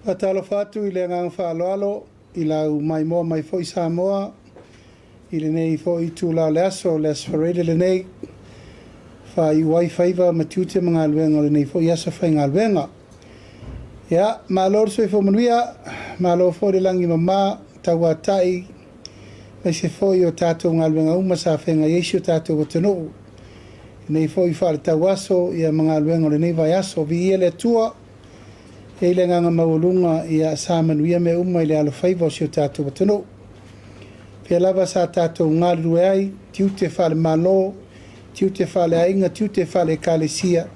Faatalofa atu i le agaga faaaloalo i lau maimoa mai foi Samoa i lenei foi itula o le aso, le Aso Faraile lenei, faaiu ai faiva ma tiute ma galuega o lenei foi aso faigaluega. Ia, malo le soifua manuia, malo foi le lagi e mama, tauatai, aemaise foi o tatou galuega uma sa feagai ai si o tatou atunuu i lenei foi faaletauaso ma galuega o lenei vaiaso. Viia le Atua, e i ai le agaga maualuga ia sa manuia mea uma i le alofaiva o si o tatou atunuu. Pea lava sa tatou galulue ai, tiute faale-Malo, tiute faale-aiga, tiute faale-Ekalesia,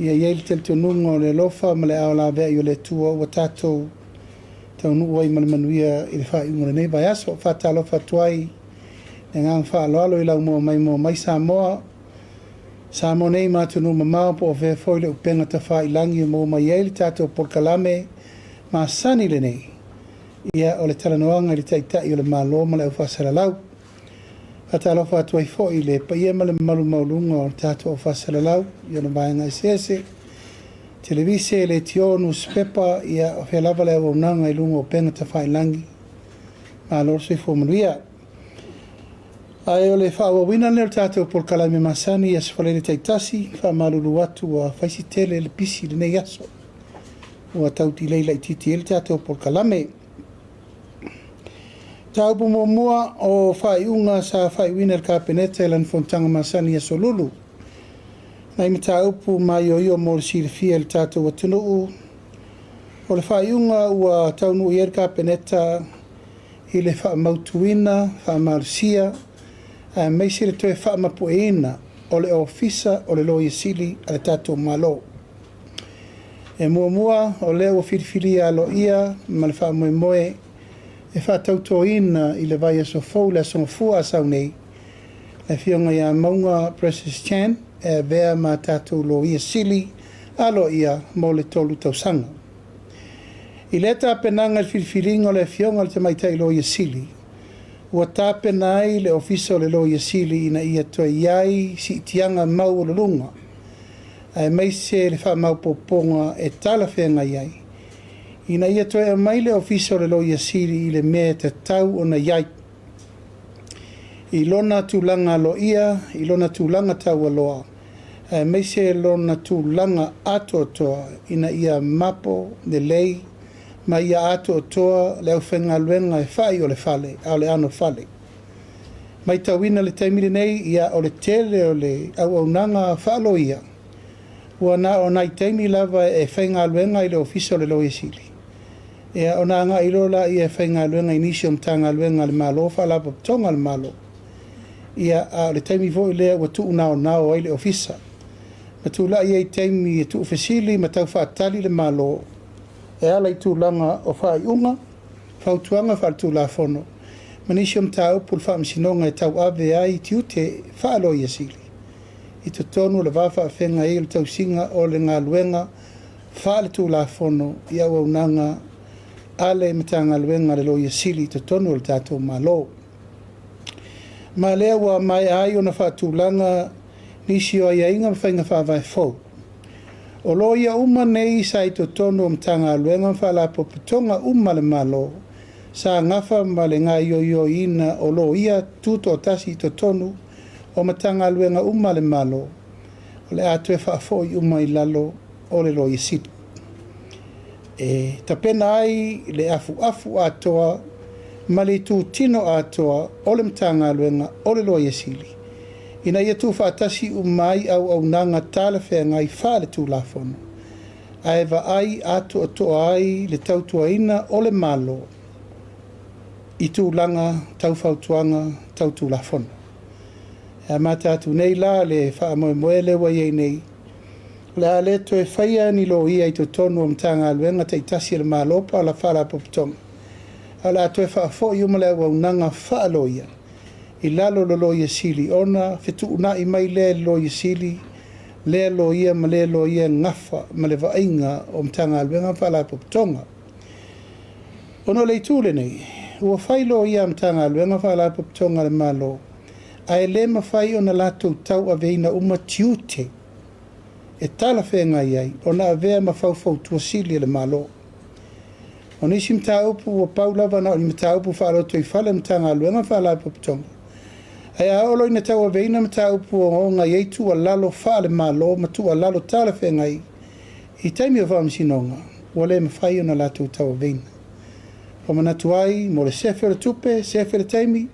ia i ai le talitonuga o le alofa ma le aao laveai o le Atua ua tatou taunuu ai ma le manuia i le faaiuga o lenei vaiaso. Faatalofa atu ai i le agaga faaaloalo i lau moa mai moa mai Samoa, Samoa nei ma atunuu mamao po o fea foi le upega tafailagi e maua mai ai le tatou polokalame masani lenei, ia o le talanoaga i le Taitai o le Malo ma le Aufaasalalau. Faatalofa atu ai foi i le paia ma le mamalu maualuga o le tatou aufasalalau i ona vaega eseese, televise, leitio, nusipepa, ia o fea lava le auaunaga i luga o upega tafailagi. Malo le soifua manuia. Ae o le faaauauina lenei o le tatou polokalame masani i Aso Faraile taitasi, faamalulu atu ua fai si tele le pisi i lenei aso, ua tau delay laitiiti ai le tatou polokalame. Mataupu muamua o faaiuga sa faaiuina e le Kapeneta i lana fonotaga masani i Aso Lulu. Nai mataupu maioio mo le silafia e le tatou atunuu, o le faaiuga ua taunuu i ai le Kapeneta i le faamautuina, faamalosia, aemaise le toe faamapueina o le Ofisa o le Loia Sili a le tatou Malo. E muamua, o lea ua filifilia aloaia ma le faamoemoe e faatautoina i le vaiaso fou le Aso Gafua a sau nei, le Afioga ia Mauga Precious Chan e avea ma tatou Loia Sili aloaia mo le 3 tausaga. I lea tapenaga i le filifiliga o le Afioga i le Tamaitai Loia Sili, ua tapena ai le Ofisa o le Loia Sili ina ia toe i ai siitiaga maualuluga aemaise le faamaopoopoga e talafeagai ai, ina ia toe aumai le Ofisa o le Loia Sili i le mea e tatau ona i ai, i lona tulaga aloaia, i lona tulaga taualoa, aemaise lona tulaga atoatoa ina ia mapo lelei ma ia atoatoa le aufaigaluega e fai o le fale, a o le anofale. Matauina i le taimi lenei, ia o le tele o le auaunaga faaloia, ua na o nai taimi lava e faigaluega i le Ofisa o le Loia Sili, ia ona agai loa lea e faigaluega i nisi o Matagaluega a le Malo, Faalapotopotoga a le Malo. Ia, a o le taimi foi lea ua tuunaonao ai le Ofisa, ma tulai ai i taimi e tuufesili ma tau faatali le Malo e ala i tulaga o faaiuga, fautuaga faaletulafono ma nisi o mataupu o le Faamasinoga e tauave ai tiute faaloia sili i totonu o le va faafeagai ai o le tausiga o le galuega faaletulafono i auaunaga a le Matagaluega a le Loia Sili i totonu o le tatou Malo. Ma lea ua maea ai ona faatulaga nisi o aiaiga ma faiga faavae fou. O loia uma nei sa i totonu o Matagaluega ma Faalapotopotoga uma a le Malo sa gafa ma le gaoioiina o loia tutoatasi i totonu o Matagaluega uma a le Malo, o le a toe faafoi uma i lalo o le Loia Sili. E tapena ai le afuafu atoa ma le itutino atoa o le Matagaluega o le Loia Sili ina ia tuufaatasi uma ai auaunaga talafeagai faaletulafono, ae vaai atoatoa ai le tautuaina o le Malo i tulaga tau fautuaga tau Tulafono. E amata atu nei la le faamoemoe lea ua i ai nei, o le a le toe faia ni loia i totonu o Matagaluega taitasi a le Malo po o Faalapotopotoga, a o le a toe faafoi uma le auaunaga faaloia i lalo o le Loia Sili ona fetuunai mai lea e le Loia Sili lea loia ma lea loia e gafa ma le vaaiga o Matagaluega ma Faalapotopotoga. Ona o le itu lenei, ua fai loia a Matagaluega ma Faalapotopotoga a le Malo, ae le mafai ona latou tauaveina uma tiute. e talafeagai ai ona avea ma faufautua sili a le Malo. O nisi mataupu ua pau lava na o ni mataupu faalotoifale a Matagaluega ma Faalapotopotoga, ae a oo loa ina tauaveina mataupu ogaoga e i ai tuualalo faale-Malo ma tuualalo talafeagai i taimi o faamasinoga, ua le mafai ona latou tauaveina. Ua manatu ai, mo le sefe o le tupe, sefe le taimi,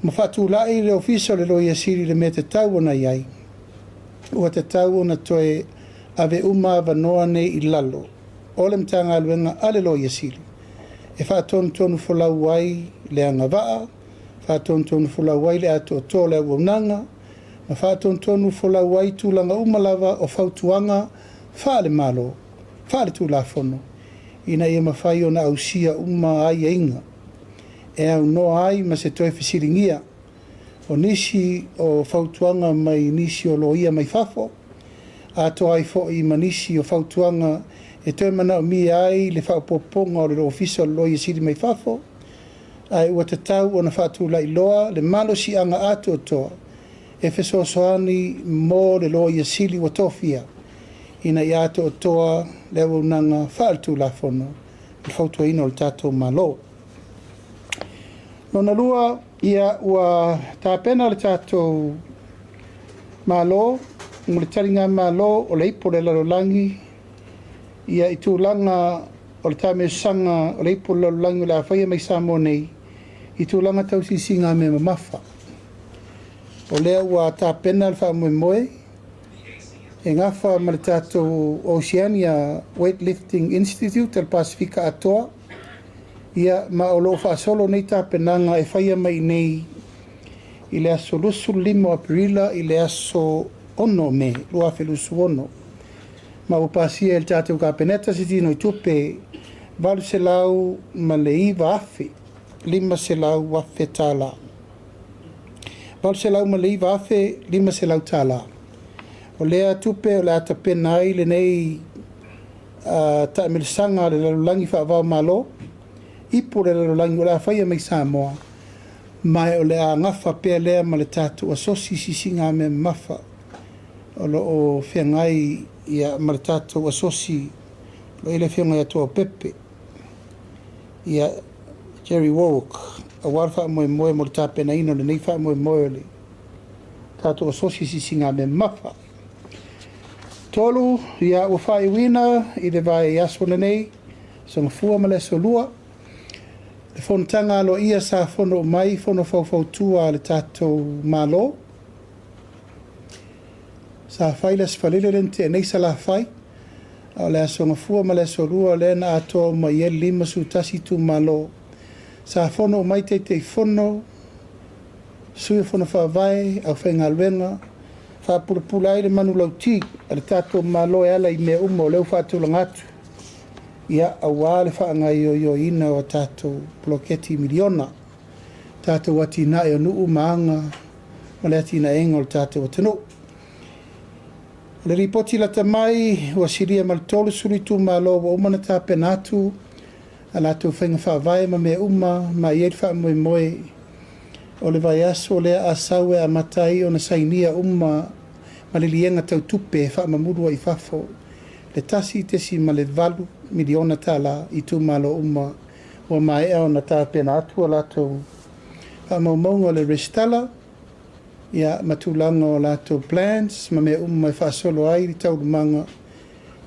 ma faatulai le Ofisa o le Loia Sili i le mea e tatau ona i ai, ua tatau ona toe ave uma avanoa nei i lalo o le Matagaluega a le Loia Sili e faatonutonu folau ai le agavaa, faatonutonu folau ai le atoatoa o le auaunaga, ma faatonutonu folau ai tulaga uma lava o fautuaga faale-Malo, faale-Tulafono, ina ia mafai ona ausia uma aiaiga e aunoa ai ma se toe fesiligia o nisi o fautuaga mai nisi o loia mai fafo, atoa ai foi ma nisi o fautuaga e toe manaomia ai le faaopoopoga o le Ofisa o le Loia Sili mai fafo, ae ua tatau ona faatulai loa le malosiaga atoatoa e fesoasoani mo le Loia Sili ua tofia ina ia atoatoa le auaunaga faaletulafono i le fautuaina o le tatou Malo. Lona lua, ia ua tapena le tatou Malo mo le taligamalo o le Ipu o le Lalolagi ia i tulaga o le taamilosaga o le Ipu o le Lalolagi o le a faia mai Samoa nei i tulaga tau siisiigamea mamafa. O lea ua tapena le faamoemoe e gafa ma le tatou Oceania Weightlifting Institute o le Pasefika atoa, ia ma o lo o faasolo nei tapenaga e faia mai i nei i le aso 25 o Aperila i le aso 6 Me 2026, ma ua pasia e le tatou Kapeneta se tinoitupe $809,500 tala. $809,500. O lea tupe o le a tapena ai lenei taamilosaga a le lalolagi faava-o-Malo, ipu o le lalolagi o le a faia mai Samoa, ma o le a gafa pea lea ma le tatou asosi siisiigamea mamafa o lo o feagai ma le tatou asosi o lo o i ai le Afioga ia Tuaopepe, ia Jerry Warwick, aua le faamoemoe mo le tapenaina o lenei faamoemoe o le tatou asosi siisiigamea mamafa. 3, ia ua faaiuina i le vaiaso lenei, Aso Gafua ma le Aso Lua, le fonotaga aloaia sa fono mai fono faufautua a le tatou Malo. Sa fai le Aso Faraile lea na tea nei Salafai, a o le Aso Gafua ma le Aso Lua lea na atoa uma i ai le 51 itumalo. Sa fono mai Taitaifono, Sui o Fono Faavae, aufaigaluega, faapulapula ai le manulauti a le tatou Malo e ala i mea uma o lea ua faatulaga atu, ia, aua le faagaoioiina o a tatou poloketi miliona, tatou atinae o nuu ma aga ma le atinaega o le tatou atunuu. O le lipoti lata mai, ua silia ma le 30 itumalo ua uma ona tapena atu a latou faiga faavae ma mea uma, ma e i ai le faamoemoe o le vaiaso lea a sau e amata ai ona sainia uma maliliega tau tupe e faamamulu ai i fafo le $1.8 miliona i itumalo uma ua maea ona tapena atu a latou faamaumauga o le resitala, ia, ma tulaga o latou plans ma mea uma e faasolo ai le taualumaga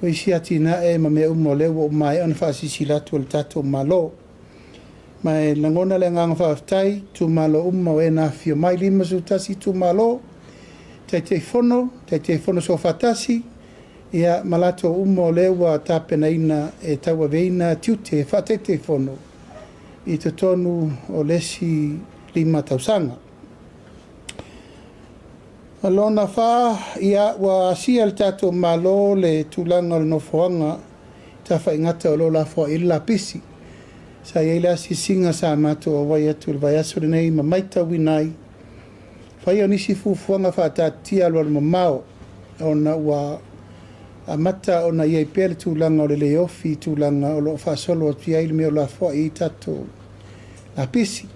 o isi atinae ma mea uma o lea ua maea ona faasilasila atu e le tatou Malo. Ma e lagona le agaga faafetai itumalo uma o e na afifio mai, 51 itumalo, Taitaifono, Taitaifono Soofaatasi, ia, ma latou uma o lea ua tapenaina e tauaveina tiute faa-Taitaifono i totonu o le isi 5 tausaga. O lona fa, ia, ua asia e le tatou Malo le tulaga o le nofoaga tafaigata o lo o lafoai ai le lapisi. Sa i ai le asiasiga sa matou auai atu i le vaiaso lenei ma matauina ai faia o nisi fuafuaga faataatitia alualumamao ona ua amata ona i ai pea le tulaga o le le ofi i tulaga o lo o faasolo atu i ai le mea o lafoai ai tatou lapisi.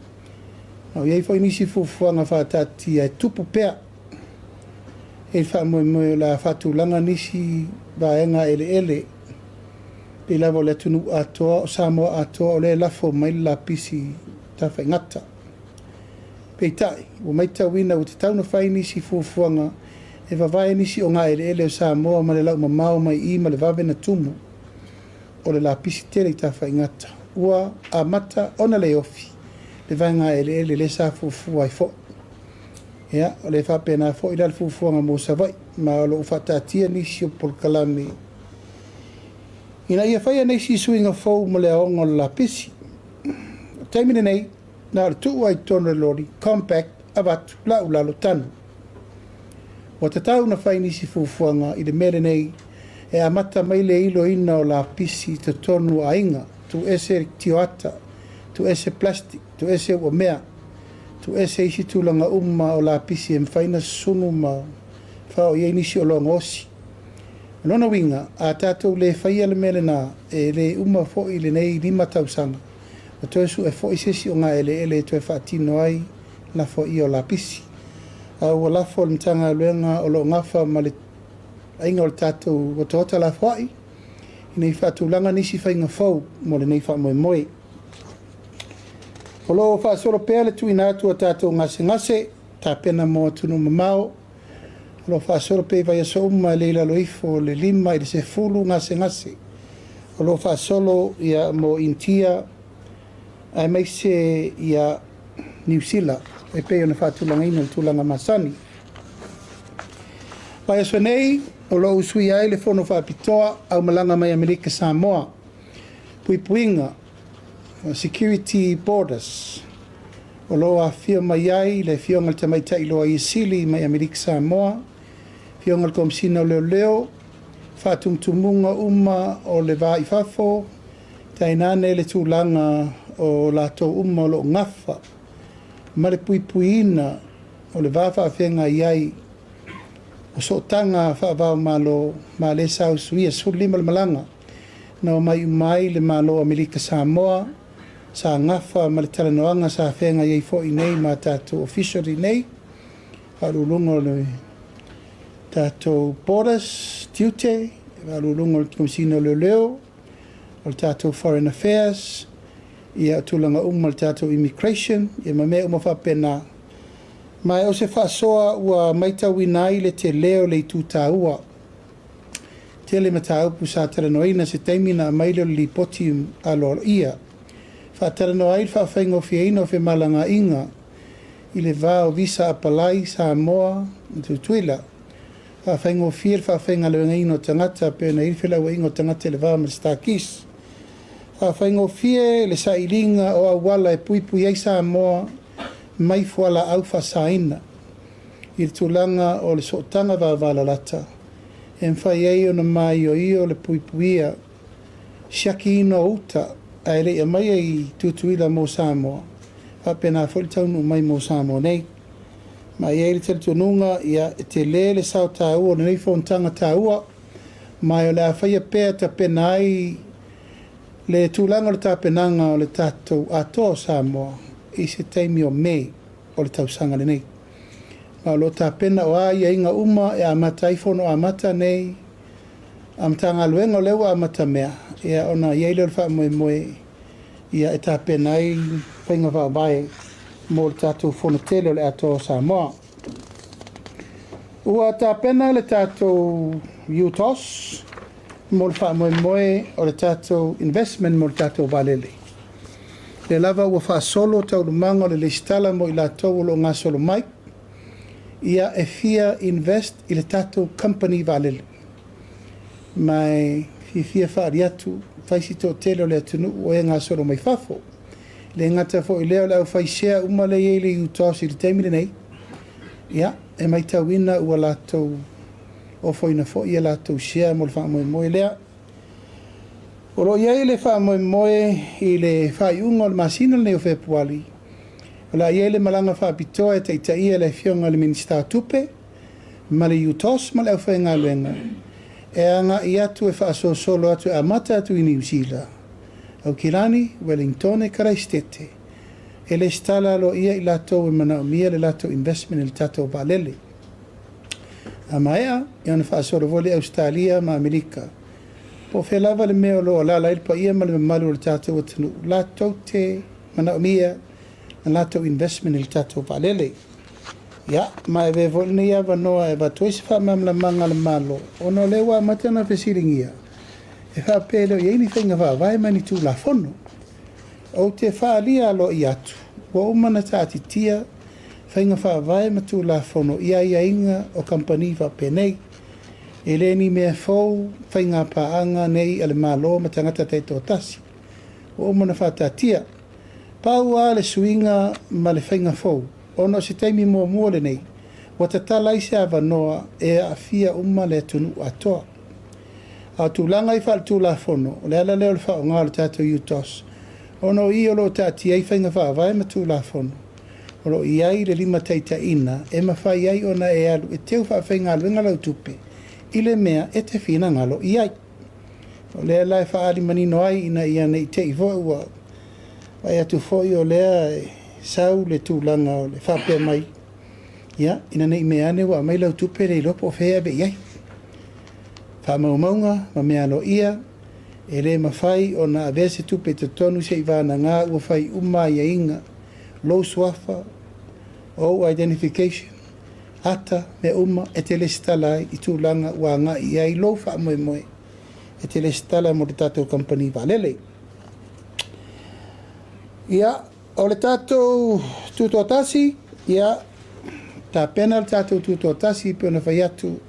Ma ua i ai foi nisi fuafuaga faataatitia e tupu pea. E i ai le faamoemoe o le a faatulaga nisi vaega eleele pei lava o le atunuu atoa, o Samoa atoa o lea e lafo mai le lapisi tafaigata. Peitai, ua matauina ua tatau ona fai nisi fuafuaga e vavae nisi ogaeleele o Samoa ma le laumamao mai i ma le vave ona tumu o le lapisi tele i Tafaigata. Ua amata ona le ofi le vaega eleele lea sa fuafua ai foi. Ia, o le faapena foi la le fuafuaga mo Savaii, ma o lo o faataatia nisi o polokalame ina ia faia nisi suiga fou mo le aoga o le lapisi. O le taimi lenei, na o le tuu lava i totonu o le loli, compact, avatu, lau lalo, tanu. Ua tatau ona fai nisi fuafuaga i le mea lenei e amata mai le iloina o lapisi i totonu o aiga, tuu ese tioata, tuu ese plastic, tuu ese uamea, tuu ese isi tulaga uma o lapisi e mafai ona susunu ma fao i ai nisi oloa gaosi. O lona uiga, a tatou le faia le mea lena, e le uma foi lenei 5 tausaga, ua toe sue foi se isi ogaeleele e toe faatino ai lafoaia o lapisi. A ua lafo le Matagaluega o lo o gafa ma le aiga o le tatou otaota lafoai ina ia faatulaga nisi faiga fou mo lenei faamoemoe. O lo o faasolo pea le tuuina atu o tatou gasegase tapena mo atunuu mamao. O lo o faasolo pea i vaiaso uma e le i lalo ifo o le 5 i le 10 gasegase. O lo o faasolo ia mo Initia aemaise ia Niu Sila e pei ona faatulagaina i le tulaga masani. Vaiaso nei, o lo o usuia ai le Fono Faapitoa Aumalaga mai Amerika Samoa, Puipuiga, Security Borders, o lo o afifio mai ai le Afioga i le Tamaitai Loia Sili mai Amerika Samoa, Afioga i le Komesina o Leoleo, faatumutumuga uma o le va i fafo, tainane le tulaga o latou uma o lo o gafa ma le puipuiina o le va faafeagai ai o sootaga faava-o-Malo ma lea sa usuia 15 le malaga na omai uma ai le Malo o Amerika Samoa sa gafa ma le talanoaga sa feagai ai foi nei ma tatou officials i nei, Faauluuluga o le tatou Borders, Tiute, Faauluuluga o le Komesina o Leoleo, o le tatou Foreign Affairs, ia o tulaga uma o le tatou Immigration, ia ma mea uma faapena. Ma o se faasoa ua matauina ai le tele o le itu taua. Tele mataupu sa talanoaina se taimi na aumai lea o le lipoti aloaia. Faatalanoa ai le faafaigofieina o femalagaaiga i le va o visa apalai Samoa ma Tutuila. Faafaigofie le faafaigaluegaina o tagata pei ona i ai le felauaiga o tagata i le va ma le Star-Kist. Faafaigofie le sailiga o auala e puipui ai Samoa mai fualaau faasaina i le tulaga o le sootaga vavalalata e mafai ai ona maioio le puipuia siakiina o uta ae le i aumaia i Tutuila mo Samoa, faapena foi le taunuu mai mo Samoa nei. Ma e i ai le talitonuga, ia, e tele le sao taua o lenei fonotaga taua, ma o le a faia pea e tapena ai le tulaga o le tapenaga o le tatou Atoa o Samoa i se taimi o Me o le tausaga lenei. Ma o lo o tapena o a aiaiga uma e amata ai fono amata nei a Matagaluega o lea ua amatamea, ia, ona i ai lea o le faamoemoe ia e tapena ai faiga faavae mo le tatou fono tele o le Atoa o Samoa. Ua tapena le tatou UTOS mo le faamoemoe o le tatou investment mo le tatou vaalele. Lea lava ua faasolo taualumaga o le lesitala mo i latou o lo o gasolo mai, ia e fia invest i le tatou company vaalele. Ma e fiafia faaali atu, fai si toatele o le atunuu o e gasolo mai fafo. E le gata foi i lea o le aufai share uma lea e i ai le UTOS i le taimi lenei, ia, e matauina ua latou ofoina foi a latou share mo le faamoemoe lea. O lo o i ai le faamoemoe i le faaiuga o le masina lenei o Fepuari, o le a i ai le malaga faapitoa e taitaia e le Afioga i le Minisita o Tupe ma le UTOS ma le aufaigaluega e agai atu e faasolosolo atu e amata atu i Niu Sila, Aukilani, Welingtone, Karaisitete, e lesitala aloaia i latou e manaomia le latou investment i le tatou vaalele. A maea, ia ona faasolo foi lea i Ausetalia ma Amerika. Po o fea lava le mea o lo o alaala ai le paia ma le mamalu o le tatou atunuu, latou te manaomia na latou investment i le tatou vaalele. Ia, ma e avea foi lenei avanoa e avatu ai se faamalamalamaga a le Malo, ona o lea ua amata ona fesiligia, e faapea e le o i ai ni faiga faavae ma ni Tulafono. Ou te faaalia aloaia atu, ua uma ona taatitia faiga faavae ma Tulafono i aiaiga o kamupani faapenei. E le ni mea fou faiga paaga nei a le Malo ma tagata taitoatasi. Ua uma ona faataatia. Pau lava le suiga ma le faiga fou, ona o se taimi muamua lenei ua tatala ai se avanoa e aafia uma le atunuu atoa. A o tulaga i faaletulafono, o le ala lea o le faaaoga o le tatou UTOS, ona o i o lo o taatia ai faiga faavae ma Tulafono, o lo o i ai le limataitaiina e mafai ai ona e alu e teu faafaigaluega lau tupe i le mea e te finagalo i ai. O lea la e faaali manino ai ina ia ne i te i foi ua vaai atu foi o lea e sau le tulaga o le faapea mai, ia, ina ne i mea ane ua aumai lau tupe le iloa po o fea e ave i ai. Faamaumauga ma mea aloaia, e le mafai ona avea se tupe i totonu seivagana ua fai uma aiaiga, lou suafa, ou identification, ata, mea uma e te lesitala ai i tulaga ua agai i ai lou faamoemoe e te lesitala mo le tatou kamupani vaalele. Ia, o le tatou tutoatasi, ia, tapena le tatou tutoatasi e pei ona fai atu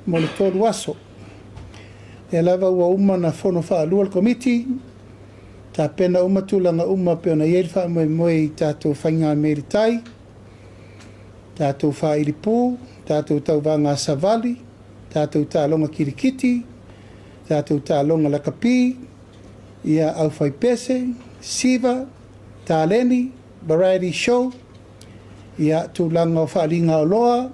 mo le 3 aso. Lea lava ua uma ona fono faalua le Komiti, tapena uma tulaga uma e pei ona i ai le faamoemoe i tatou faiga mea i le tai, tatou faailipu, tatou tauvaga savali, tatou taaloga kirikiti, tatou taaloga lakapi, ia, aufaipese, siva, taleni, variety show, ia, tulaga o faaaliga oloa,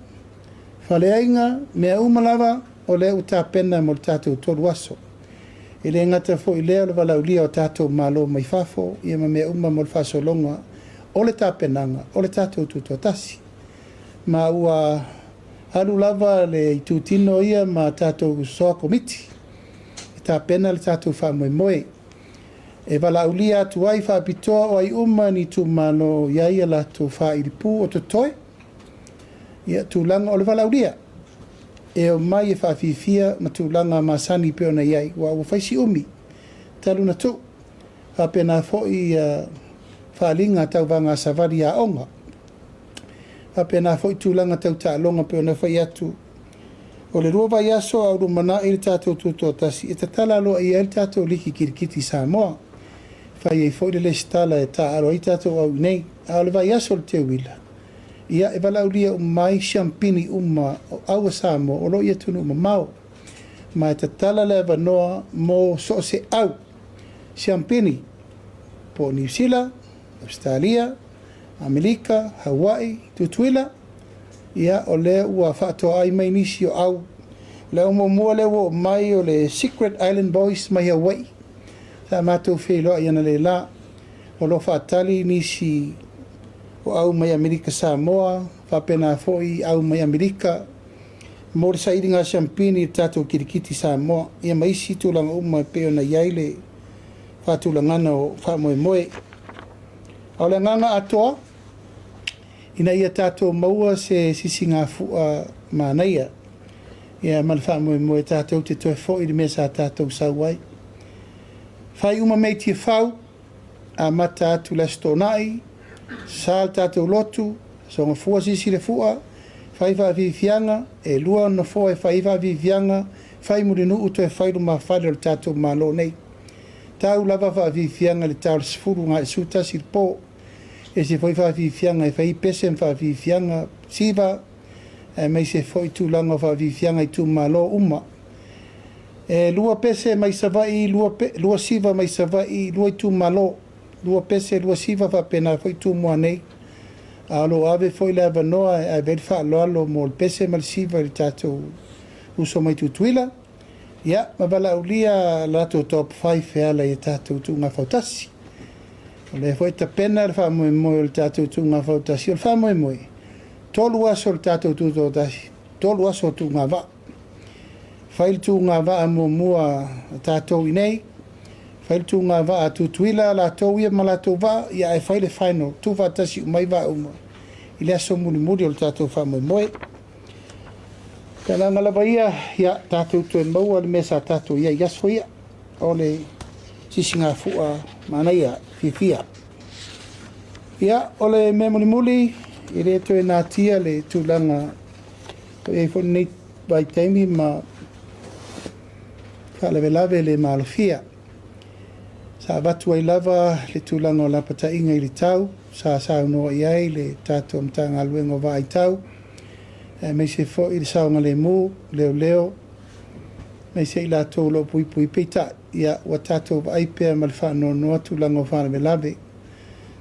faleaiga, mea uma lava o lea ua tapena mo le tatou 3 aso. E le gata foi i lea o le valaaulia o tatou malo mai fafo, ia ma mea uma mo le faasologa o le tapenaga o le tatou tutoatasi. Ma ua alu lava le itutino ia ma tatou soa komiti e tapena le tatou faamoemoe. E valaaulia atu ai faapitoa o ai uma ni itumalo i ai a latou faailipu o totoe, ia tulaga o le valaaulia e omai e faafiafia ma tulaga masani pei ona i ai, aua ua fai si umi talu ona tuu. Faapena foi faaaliga tauvaga savali aoga. Faapena foi tulaga tau taaloga pei ona fai atu, o le 2 vaiaso a o lumanai le tatou tutoatasi e tatala aloaia ai le tatou liki kirikiti i Samoa. Fai ai foi le lesitala e taaalo ai tatou au i inei. A o le vaiaso o le teuila, ia e valaaulia uma ai siampini uma o au a Samoa o lo o i atunuu mamao. Ma e tatala le avanoa mo so o se au siampini po o Niu Sila, Ausetalia, Amerika, Hawaii, Tutuila, ia o lea ua faatoai mai nisi o au. O le au muamua lea ua oo mai o le Secret Island Boys mai Hawaii. Sa matou feiloai analeila. O lo o faatali nisi o au mai Amerika Samoa, faapena foi au mai Amerika mo le sailiga siampini i le tatou kirikiti Samoa, ia ma isi tulaga uma e pei ona i ai le faatulagana o faamoemoe. A o le agaga atoa, ina ia tatou maua se sisigafua manaia, ia ma le faamoemoe tatou te toe foi i le mea sa tatou sau ai. Fai uma mea i Tiafau, amata atu le Aso Toonai, sa le tatou lotu, Aso Gafua sisi le fua, fai faafiafiaga, e 2 nofoa e fai ai faafiafiaga, fai mulinuu toe fai lumafale o le tatou Malo nei. Tau lava faafiafiaga i le ta o le 10 agai i le 11 i le po. Ese foi faafiafiaga e fai ai pese ma faafiafiaga siva, aemaise foi tulaga o faafiafiaga i itumalo uma. E 2 pese mai Savaii, 2 siva mai Savaii, 2 itumalo, 2 pese, 2 siva faapena foi Tumua nei. A o lo o ave foi le avanoa e ave ai le faaaloalo mo le pese ma le siva i le tatou uso mai Tutuila, ia, ma valaaulia latou top 5 e ala i a tatou tuuga fautasi. O lea foi e tapena le faamoemoe o le tatou tuuga fautasi. O le faamoemoe, 3 aso o le tatou tutoatasi. 3 aso o tuuga vaa. Fai le tuuga vaa muamua a tatou i inei, fai le tuuga vaa a Tutuila latou ia ma latou vaa, ia ae fai le final, tuufaatasi uma ai vaa uma i le aso mulimuli o le tatou faamoemoe. O le agaga lava ia, ia tatou toe maua le mea sa tatou i ai i aso ia, o le sisigafua manaia, fiafia. Ia, o le mea mulimuli, e le toe natia le tulaga o i ai foi lenei vaitaimi ma faalavelave le malofia. Sa avatu ai lava le tulaga o lapataiga i le tau, sa saunoa i ai le tatou Matagaluega o Vaaitau, aemaise foi le saogalemu, leoleo, aemaise i latou o lo o puipui. Peitai, ia, ua tatou vaai pea ma le faanoanoa tulaga o faalavelave.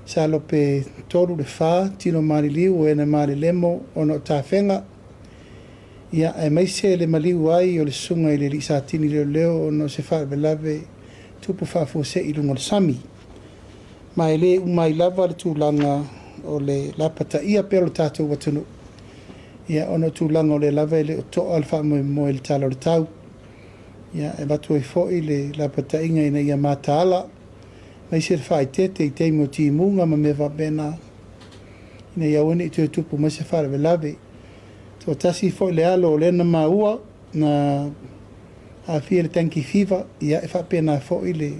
Masalo pe 3 i le 4 tino maliliu o e na malelemo ona o tafega, ia, aemaise le maliu ai o le susuga i le alii Satini Leoleo ona o se faalavelave tupu faafuasei i luga o le sami. Ma e le uma ai lava le tulaga o le lapataia pea o le tatou atunuu, ia, ona o tulaga o lea lava e le o toa le faamoemoe i le tala o le tau. Ia, e avatu ai foi le lapataiga ina ia mataala, aemaise le faaeteete i taimi o timuga ma mea faapena, ina ia aua ne i toe tupu mai se faalavelave. Toatasi foi le alo o lea na maua na aafia i le dengue fever, ia e faapena foi le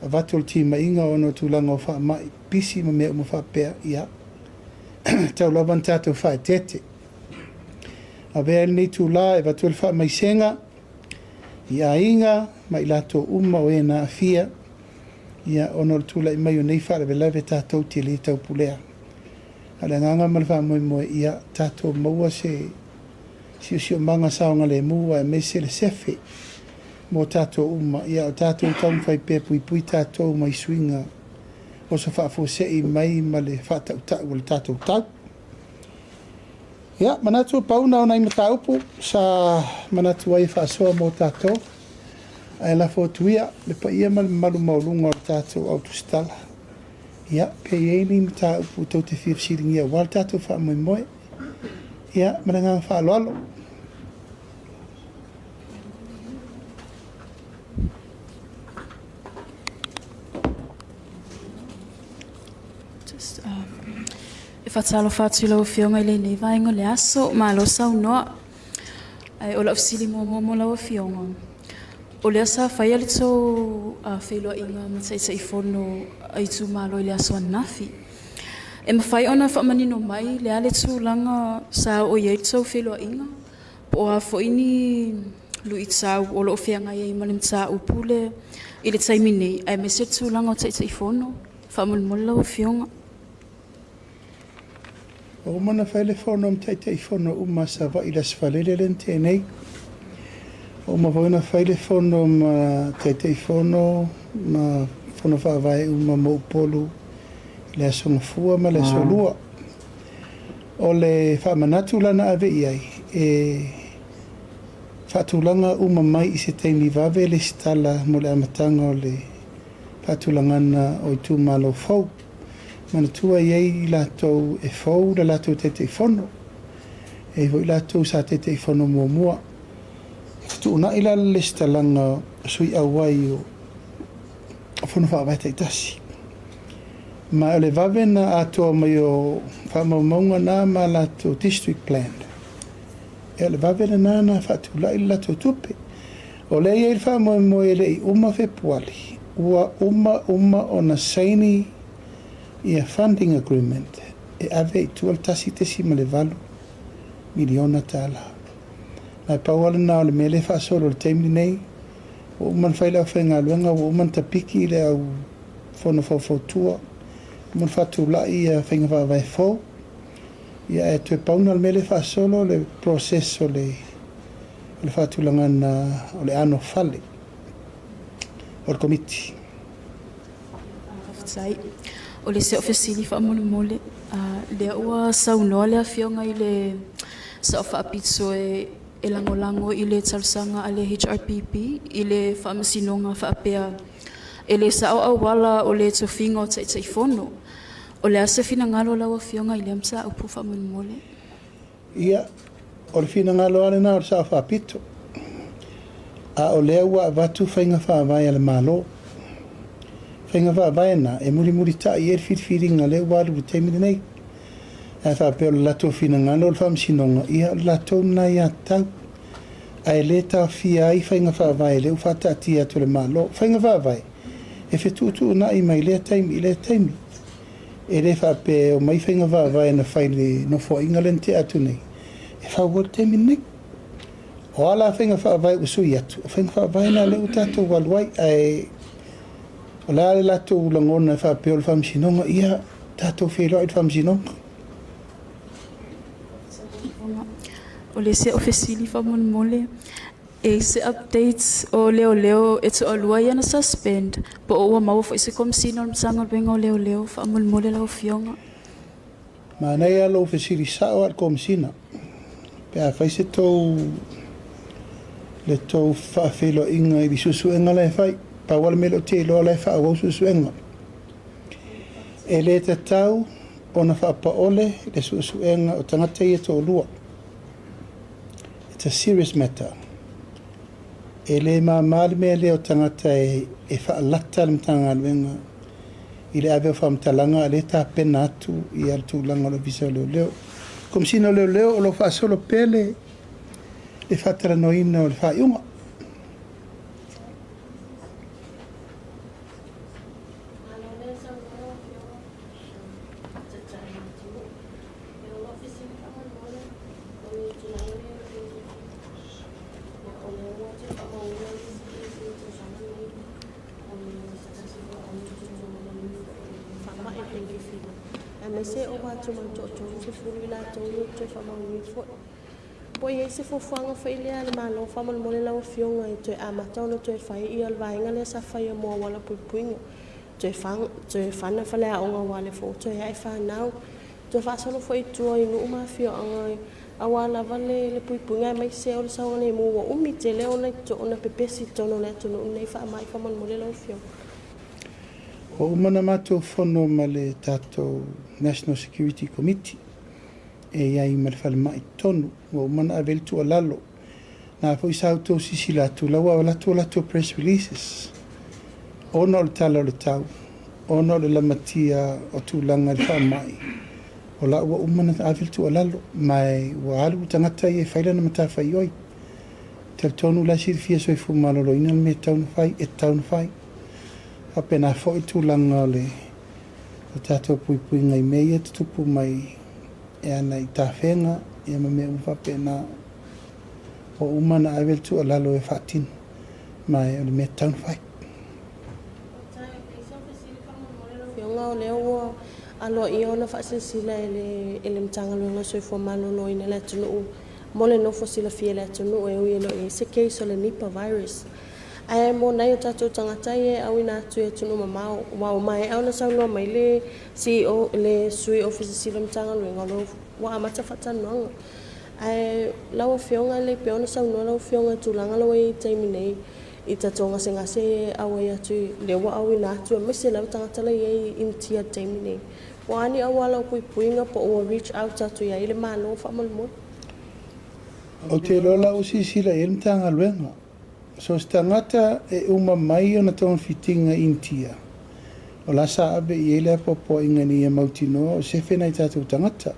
avatu o le timaiga ona o tulaga o faamai pisi ma mea uma faapea, ia tau lava na tatou faaeteete. Avea ai lenei itula e avatu ai le faamaisega i aiga ma i latou uma o e na aafia, ia ona o le tulai mai o nei faalavelave tatou te le taupulea. A o le agaga ma le faamoemoe, ia tatou maua se siosiomaga saogalemu aemaise le sefe mo tatou uma, ia o tatou taumafai pea e puipui tatou mai suiga oso faafuasei mai ma le faatautau o le tatou tau. Ia, manatu pau na o nai mataupu sa manatu ai e faasoa mo tatou, ae lafo atu ia le paia ma le mamalu maualuga o le tatou au tusitala. Ia, pe i ai ni mataupu tou te fia fesiligia aua le tatou faamoemoe. Ia, ma le agaga faaaloalo. E faatalofa atu i lau Afioga i lenei vaega o le aso, malo saunoa. Ae o lau fesili muamua mo lau Afioga, o lea sa faia le tou feiloaiga ma Taitaifono a itumalo i le aso ananafi. E mafai ona faamanino mai le a le tulaga sa oo i ai le tou feiloaiga, po o a foi ni luitau o lo o feagai ai ma le mataupu lea i le taimi nei, aemaise le tulaga o Taitaifono? Faamolemole lau Afioga. Ua uma ona fai le fono ma Taitaifono uma a Savaii i le Aso Faraile lea na tea nei. Ua uma foi ona fai le fono ma Taitaifono ma fono faavae uma mo Upolu i le Aso Gafua ma le Aso Lua. O le faamanatu la na ave i ai, e faatulaga uma mai i se taimi vave le lesitala mo le amataga o le faatulagaga o itumalo fou. Manatua e i ai i latou e fou le latou Taitaifono, e i ai foi i latou sa Taitaifono muamua. E fetuunai la le lesitalaga o sui auai o Fono Faavae taitasi. Ma o le vave na atoa mai o faamaumauga na ma latou district plan, e o le vave lena na faatulai le latou tupe. O lea e i ai le faamoemoe e le i uma Fepuali, ua uma uma ona saini ia funding agreement e ave i tua le $1.8 miliona. Ma e pau lava lena o le mea lea e faasolo i le taimi lenei, ua uma ona fai le aufaigaluega, ua uma ona tapiki le au fono faufautua, ua uma ona faatulai ia faiga faavae fou, ia ae toe pau lena o le mea lea e faasolo le process o le faatulagaga o le anofale o le Komiti. Faafetai. O le isi au fesili faamolemole, lea ua saunoa le Afioga i le Sao Faapito e lagolago i le talosaga a le HRPP i le faamasinoga faapea e le sao auala o le tofiga o Taitaifono. O le a se finagalo o lau Afioga i lea mataupu faamolemole? Ia, O le finagalo lava lena o le Sao Faapito, a o lea ua avatu faiga faavae a le Malo. Faiga faavae na e mulimulitai i ai le filifiliga lea ua alu i le taimi lenei. Ae faapea o le latou finagalo o le Faamasinoga, ia o le latou lena aiatatau. Ae le taofia ai faiga faavae lea ua faataatia atu e le Malo. Faiga faavae e fetuutuunai mai lea taimi i lea taimi. E le faapea e omai faiga faavae na fai i le Nofoaiga lea na tea atu nei, e fau ai le taimi lenei. O a la faiga faavae ua sui atu, o faiga faavae na lea ua tatou alu ai, ae o le a le latou lagona e faapea o le Faamasinoga, ia tatou feiloai i le Faamasinoga. O le isi au fesili faamolemole, e i se updates o leoleo e toalua ia na suspend po o ua maua foi se Komesina o le Matagaluega o Leoleo faamolemole lau Afioga? Manaia lou fesili sao lava i le Komesina pe a fai se tou le tou faafeiloaiga i le suesuega la e fai. Pau lava le mea lea ou te iloa o la e faaauau suesuega. E le tatau ona faapaole le suesuega o tagata ia e toalua. It's a serious matter. E le mama le mea lea o tagata e faalata le Matagaluega i le ave o faamatalaga a o lea e tapena atu ia le tulaga o le Ofisa o Leoleo. Komesina o Leoleo o lo o faasolo pea le faatalanoaina o le faaiuga. Aemaise ova atu ma le toa-30 i latou ua toe faamaonia foi. Po o i ai se fuafuaga foi lea a le Malo faamolemole lau Afioga e toe amata ona toe fai ia le vaega lea sa faia mo auala puipuiga, toe toe fana faleaoga aua o lea foi ua toe ae fanau, toe faasolo foi i tua i nuu ma afioaga aua lava le puipuiga aemaise o le saogalemu ua umi tele ona pepesi i totonu o le atunuu lenei faamai faamolemole lau Afioga. Ua uma ona matou fono ma le tatou National Security Committee e i ai ma le falemai tonu. Ua uma ona ave ai le tuualalo. Na foi sa outou silasila atu, la ua alu atu a latou press releases ona o le tala o le tau, ona o le lamatia o tulaga i le faamai, o la ua uma ona ave le tuualalo, ma ua alu le tagata ia e fai lana matafaioi. E talitonu o la e silafia e le Soifua Maloloina le mea e tatau ona fai, e tatau ona fai. E faapena foi le tulaga o le tatou puipuiga i mea ia e tutupu mai e ana i tafega ma mea uma faapena. Ua uma ona ave le tuualalo e faatino, ma o le mea e tatau ona fai. Afioga o lea ua aloaia ona faasilasila e le Matagaluega o le Soifua Maloloina i le atunuu mo le nofo silafia e le atunuu e ui e le o i ai se case o le Nipah virus. Ae mo nai o tatou tagata ia e auina atu i atunuu mamao, aua ua maea ona saunoa mai le CEO, le Sui Ofisa Sili o le Matagaluega o lo ua amata faatalanoaga. Ae lau Afioga e le i pea ona saunoa lau Afioga i tulaga la ua i ai i le taimi nei i tatou gasegase e auai atu lea ua auina atu aemaise lava tagata la e i ai i Initia i le taimi nei. Po o a ni auala o puipuiga po o ua reach out atu i ai le Malo faamolemole? Ou te iloa la ua silasila i ai le Matagaluega. So o se tagata e uma mai ona togafitiga i Initia, o la sa ave i ai le apoapoaiga ina ia mautinoa o sefe nai tatou tagata.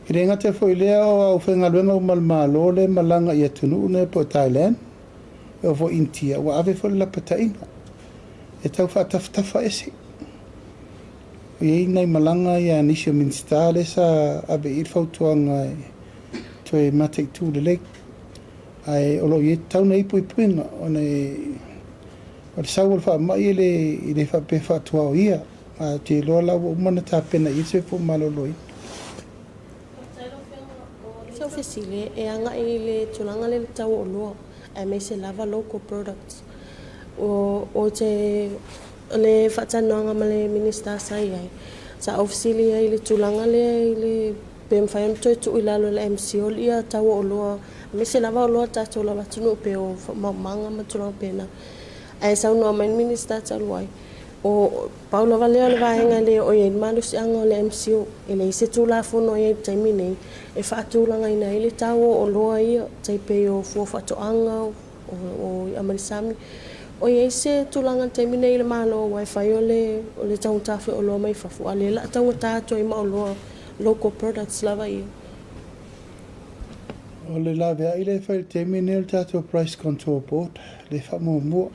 E le gata foi i lea o aufaigaluega uma a le Malo lea e malaga i atunuu nei po o Thailand, e oo foi i Initia, ua ave foi le lapataiga e tau faatafatafa ese. E i ai nai malaga ia a nisi o Minisita lea sa ave i ai le fautuaga e toe mataitu lelei. Ae o lo o i ai tatau ona i ai puipuiga ona o le sau o le faamai e le faapea e faatuaoia. Ae ou te iloa la ua uma ona tapena i ai le soifua maloloina. Se fesili e agai i le tulaga lea i le tau o oloa aemaise lava local products. O te le faatalanoaga ma le Minisita sa i ai, sa ou fesili ai i le tulaga lea i le pe mafai ona toe tuu i lalo e le MCIL ia tau o oloa aemaise lava oloa a le tatou lava atunuu pei o faamaumauga ma tulaga faapena. Ae saunoa mai le Minisita talu ai, O, pau lava lea o le vaega e le oo i ai le malosiaga o le MCIL, e leai se Tulafono o i ai i le taimi nei e faatulagaina ai le tau o oloa ia, tai pei o fua o faatoaga, o i'a mai le sami. O i ai se tulaga i le taimi nei i le Malo aua e fai o le o le taugata foi o oloa mai fafo, a o lea o le a taugata atu ai ma oloa local products lava ia. O le laveai lea e fai i le taimi lenei o le tatou Price Control Board, lea e faamuamua.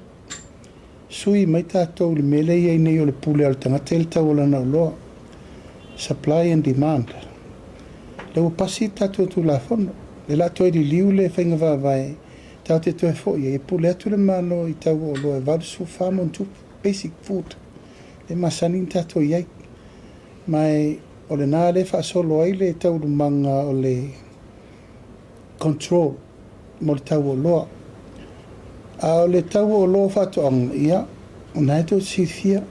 Sui mai tatou i le mea lea e i ai nei o le pule a le tagata i le tau o lana oloa, supply and demand. Lea ua pasi le tatou Tulafono, lea o le a toe liliu le faiga faavae tatou te toe foi ai, e pule atu le Malo i tau o oloa e 84 ma ona tupu, basic food, lea e masani ona tatou i ai. Ma o lena lea e faasolo ai le taualumaga o le control mo le tau o oloa. A o le tau o oloa o faatoaga, ia, o lena e tou te silafia,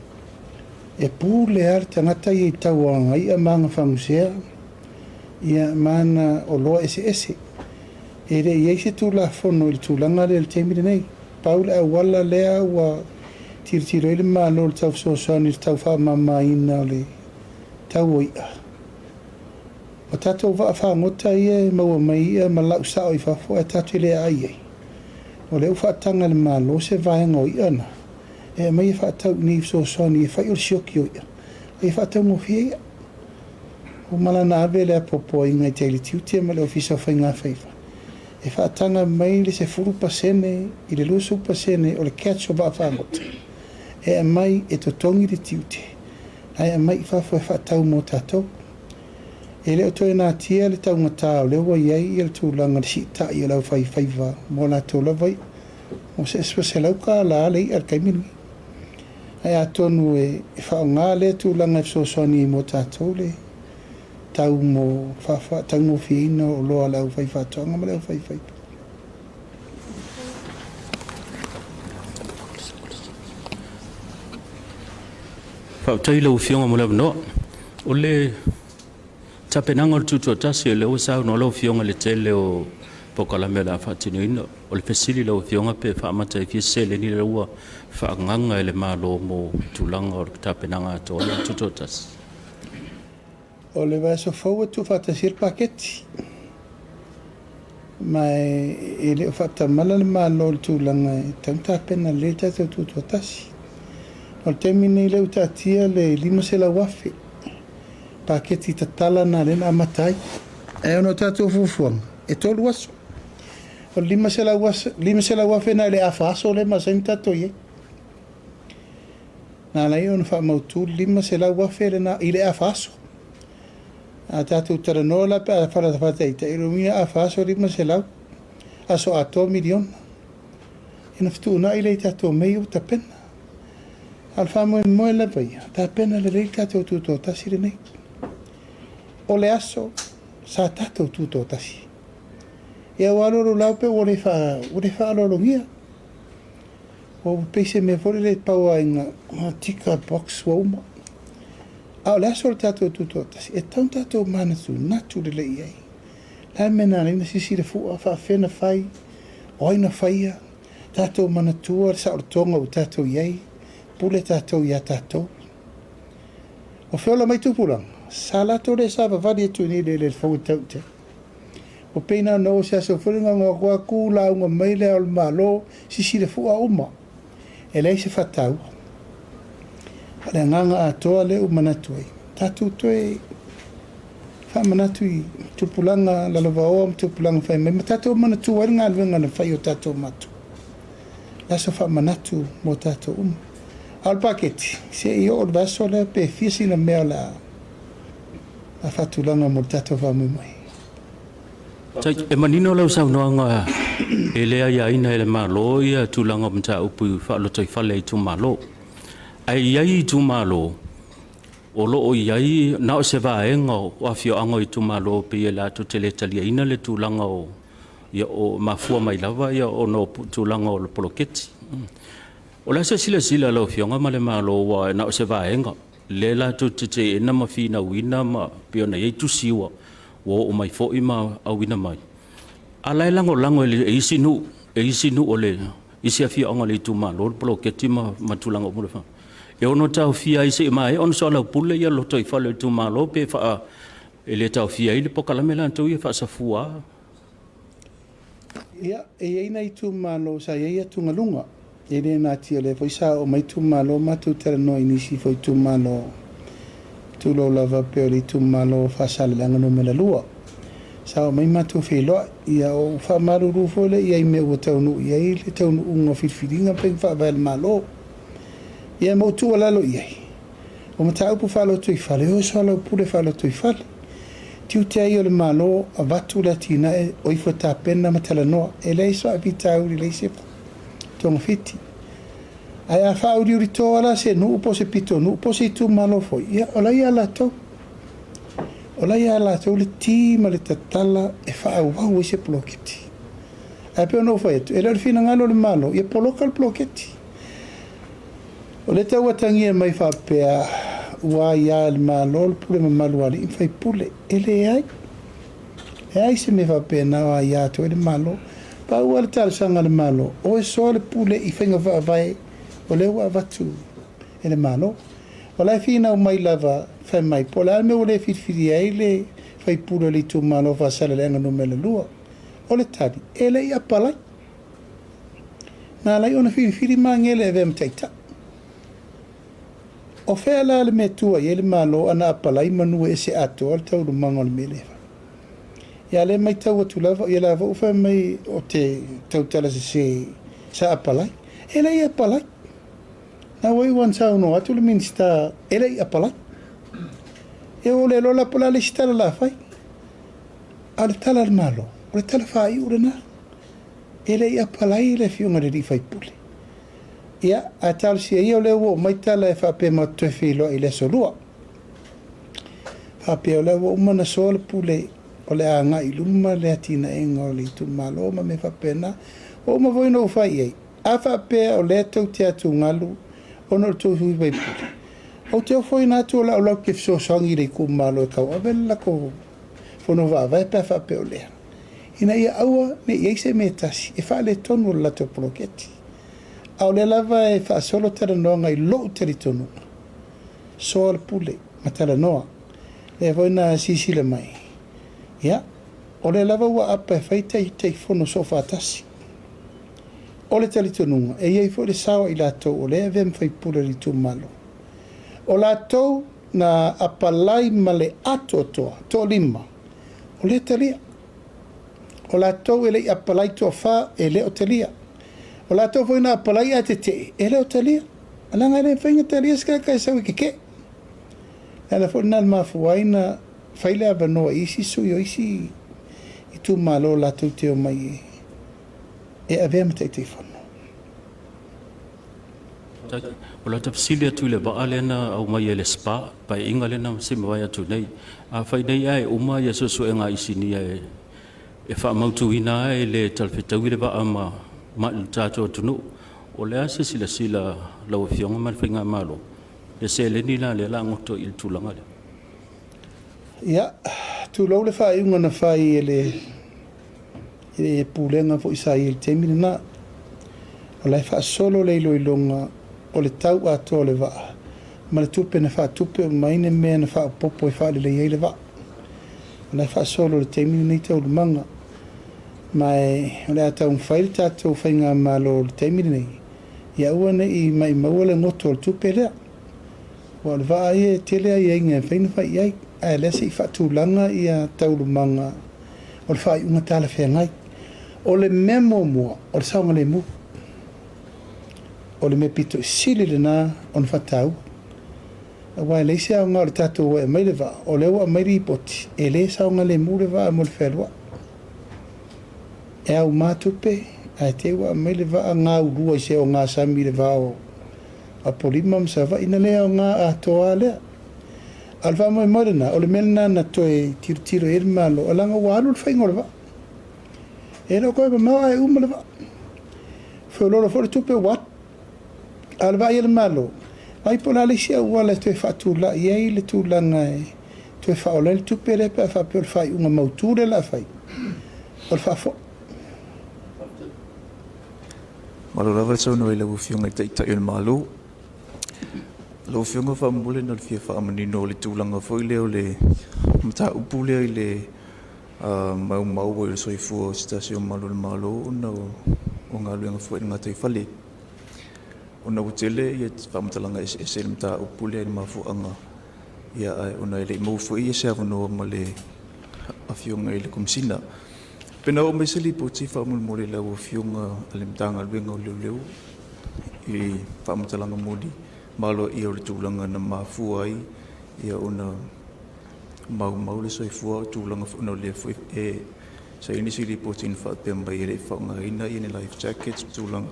e pule lava le tagata ia i tau o ana i'a ma ana fagusea, ia, ma ana oloa eseese. E le i i ai se Tulafono i le tulaga lea i le taimi lenei. Pau le auala lea ua tilotilo ai le Malo i le tau fesoasoani i le tau faamamaina o le tau o i'a, O tatou vaa fagota ia e maua mai i'a ma lau sao i fafo ae tatou te le aai ai. O lea ua faataga e le Malo se vaega o i'a na e aumai e faatau i inei i fesoasoani e fai o le sioki o i'a a ia faataugofie i'a. Ua uma la ona ave le apoapoaiga i tai le tiute ma le Ofisa o Faigafaiva e faataga mai le 10% i le 20% o le catch o vaa fagota e aumai e totogi le tiute ae aumai i fafo e faatau mo tatou. E le o toe natia le taugata o lea ua i ai le tulaga i le siitai o le aufaifaiva mo latou lava i'a. Ua se $100 le i'a i le taimi lenei. Ae atonu e faaaoga lea tulaga e fesoasoani ai mo tatou le tau mo faataugofieina o oloa a le aufaifaatoaga ma le aufaifaiva. Faafetai i lau Afioga mo le avanoa. O le tapenaga o le tutoatasi, o lea ua saunoa lau Afioga i le tele o polokalame o le a faatinoina. O le fesili i lau Afioga pe faamata ai fia se seleni lea ua faaagaaga e le Malo mo tulaga o le tapenaga atoa o le tutoatasi? O le vaiaso fou e tuufaatasi ai le paketi, ma e le o faatamala le Malo i le tulaga e tatau ona tapena lelei le tatou tutoatasi. O le taimi lenei lea ua taatia le $500,000 paketi tatala lena lea na amata ai. Ae ona o tatou fuafuaga, e tolu aso. O le $500,000 lena i le afa aso lea e masani ona tatou i ai. Na ala ai ona faamautu le $500,000 lena i le afa aso. A tatou talanoa la pe a faataitai, o lona uiga afa aso $500, aso atoa miliona. Ona fetuunai lea i tatou mea ia ua tapena. A o le faamoemoe lava ia, tapena lelei le tatou tutoatasi lenei. O le aso sa tatou tutoatasi. Ia ua alualu la pe ua le faaaloalogia. Ua pei se mea foi lele pau lava ina tika box ua uma. A o le aso o le tatou tutoatasi, e tatau ona tatou manatunatu lelei i ai. O le a le mea na ala ai ona sisi le fua, faapefea ona fai, o ai na faia, tatou manatua le saolotoga ua tatou i ai, pule tatou ia tatou. O feola mai tupulaga, sa latou le savavali atu i inei i le eleele fou e tau i tai. Ua pei na ona oo se aso foi lea na gogo atu lauga mai le Ao o le Malo, sisi le fua uma. E leai se faataua. O le agaga atoa lea ua manatu ai, tatou toe faamanatu i tupulaga lalovaoa ma tupulaga fai mai, ma tatou manatua ai le galuega na fai e o tatou matua. Le aso faamanatu mo tatou uma. A o le paketi, se i oo i le vaiaso lea pe fia sina mea o le a faatulaga mo le tatou faamoemoe. E manino lau saunoaga e le aiaina e le Malo ia tulaga o mataupu faalotoifale a itumalo. Ae i ai itumalo o lo o i ai na o se vaega o afioaga o itumalo pei e latou te le taliaina le tulaga o ia o mafua mai lava ia ona o tulaga o le poloketi. O le a se silasila a lau Afioga ma le Malo aua na o se vaega lea latou te teena ma finauina ma pei ona i ai tusi ua oo mai foi ma auina mai, a o la e lagolago e isi nuu, e isi nuu o le isi afioaga o le itumalo le poloketi ma tulaga uma. E ono taofia ai seia maea ona soalaupule ia lotoifale o itumalo pe faa e le taofia ai le polokalame latou ia faasafua. Ia, e i ai nai itumalo sa i ai atugaluga, e le natia, o lea foi sa oo mai itumalo matou talanoa i nisi foi itumalo, tulou lava pei o le itumalo o Faasaleleaga numera 2. Sa oo mai matou feiloai, ia ou faamalulu foi lea i ai i mea ua taunuu i ai le taunuuga o filifiliga ma faiga faavae a le Malo. Ia ma ou tuualalo i ai, o mataupu faalotoifale, o e soalaupule faalotoifale. Tiute ai o le Malo avatu le atinae o ifo tapena ma talanoa, e leai se faafitauli, leai se togafiti. Ae a faauliuli toa la se nuu po o se pitonuu po o se itumalo foi, ia o la ia latou. O la ia latou le ti ma le tatala e faaauau ai se poloketi. Ae pei ona ou fai atu, e le o le finagalo o le Malo ia poloka le poloketi. O lea tau atagia mai faapea ua aia e le Malo le pule mamalu a alii ma faipule. E leai. Leai se mea faapena o aia atu ai le Malo. Pau lava le talosaga a le Malo, o e soa le pule i faiga faavae o lea ua avatu e le Malo. O la e finau mai lava fai mai po o le a le mea ua le filifilia ai le faipule o le itumalo o Faasaleleaga Nu.2. O le tali, e le i apalai. Na ala ai ona filifili Magele e avea ma taitai. O fea la le mea tua i ai le Malo ana apalai manu e ese atoa le taualumaga o le mea lea e fai? Ia lea e matau atu lava, ia la foi ua fai mai o te tautala sese sa apalai. E le i apalai. Na ua iu lava saunoa atu le Minisita e le i apalai. Ia ua le iloa la po o le a le isi tala o le a fai. A o le tala a le Malo, o le tala faaiu lena. E le i apalai le afioga i le alii faipule. Ia, ae talosia ia o lea ua oo mai tala e faapea matou toe feiloai i le aso Lua. Faapea o lea ua uma ona soa le pule o le a agai i luma le atinaega o le itumalo ma mea faapena. Ua uma foi ona ou fai i ai, a faapea o lea tou te atugalu ona o le tou sui faipule, ou te ofoina atu o lau latou te fesoasoani i le itumalo e tauave le latou fono faavae pe a faapea o lea, ina ia aua ne i i ai se mea e tasi e faaletonu o le latou poloketi. A o lea lava e faasolo talanoaga i lou talitonuga, soa le pule ma talanoa. Lea foi na silasila mai, ia, o lea lava ua apa e fai Taitaifono soofaatasi. O le talitonuga, e i ai foi le sao a i latou o lea e avea ma faipule o le itumalo. O latou na apalai ma le atoatoa, toalima, o lea e talia. O latou e le i apalai toafa, e le o talia. O latou foi na apalai ae tetee, e le o talia. Leaga e le mafai ona talia se tagata e sau e tetee. O le ala foi lena na mafua ai ona fai le avanoa i isi sui o isi itumalo latou te omai e avea ma Taitaifono. O lata fesili atu i le vaa lea na aumai e le SPA, paeaiga lea na se i mavae atu nei. Afai nei ae uma ia suesuega a isinia e faamautuina lava e le talafetaui le vaa ma le tatou atunuu, o le a se silasila a lau Afioga ma le Faigamalo i le seleni la lea o le a goto i le tulaga lea? Ia, tulou le faaiuga na fai e le le Pulega foi sa i ai i le taimi lena. O la e faasolo le iloiloga o le tau atoa o le vaa ma le tupe na faatupe uma ai le mea na faaopoopo e faalelei ai le vaa. O la e faasolo i le taimi lenei taualumaga. Ma e, o le a taumafai le tatou Faigamalo i le taimi lenei, ia aua ne i maimaua le goto o le tupe lea. Aua o le vaa ia e tele aiaiga e mafai ona fai i ai, ae o lea se i faatulaga ia taualumaga o le faaiuga talafeagai. O le mea muamua, o le saogalemu. O le mea pito i sili lena ona faataua. Aua e leai se aoga o le tatou o e aumai le vaa, o lea ua aumai lipoti, e le saogalemu le vaa mo le fealuai. E auma tupe, ae te i ua aumai le vaa gaulua i se ogasami i le va o Apolima ma Savaii, na le aoga atoa lava lea. A o le faamoemoe lena, o le mea lena na toe tilotilo i ai le Malo, leaga ua alu le faiga o le vaa. E le o toe mamao ae uma le vaa. Feoloolo foi le tupe ua alu. A o le vaai a le Malo, vaai po o le a le isi auala e toe faatulai ai le tulaga e toe faaola ai le tupe lea pe a faapea o le faaiuga mautu lea o le a fai, o le faafoi. Malo lava le saunoa i lau Afioga i le Taitai o le Malo. Lau Afioga faamolemole na o le fia faamanino o le tulaga foi lea o le mataupu lea i le maumau ai o le soifua o se tasi o malu o le Malo ona o galuega foi i le gataifale. Ona ua tele ia faamatalaga eseese i le mataupu lea i le mafuaaga, ia ae ona e le i maua foi se avanoa ma le Afioga i le Komesina. Pe na oo mai se lipoti faamolemole i lau Afioga a le Matagaluega o Leoleo i faamatalaga moni ma aloaia o le tulaga na mafua ai ia ona maumau le soifua o tulaga foi ona o lea foi e sa i ai nisi lipoti na faapea mai e le i faaaogaina ni life jackets ma tulaga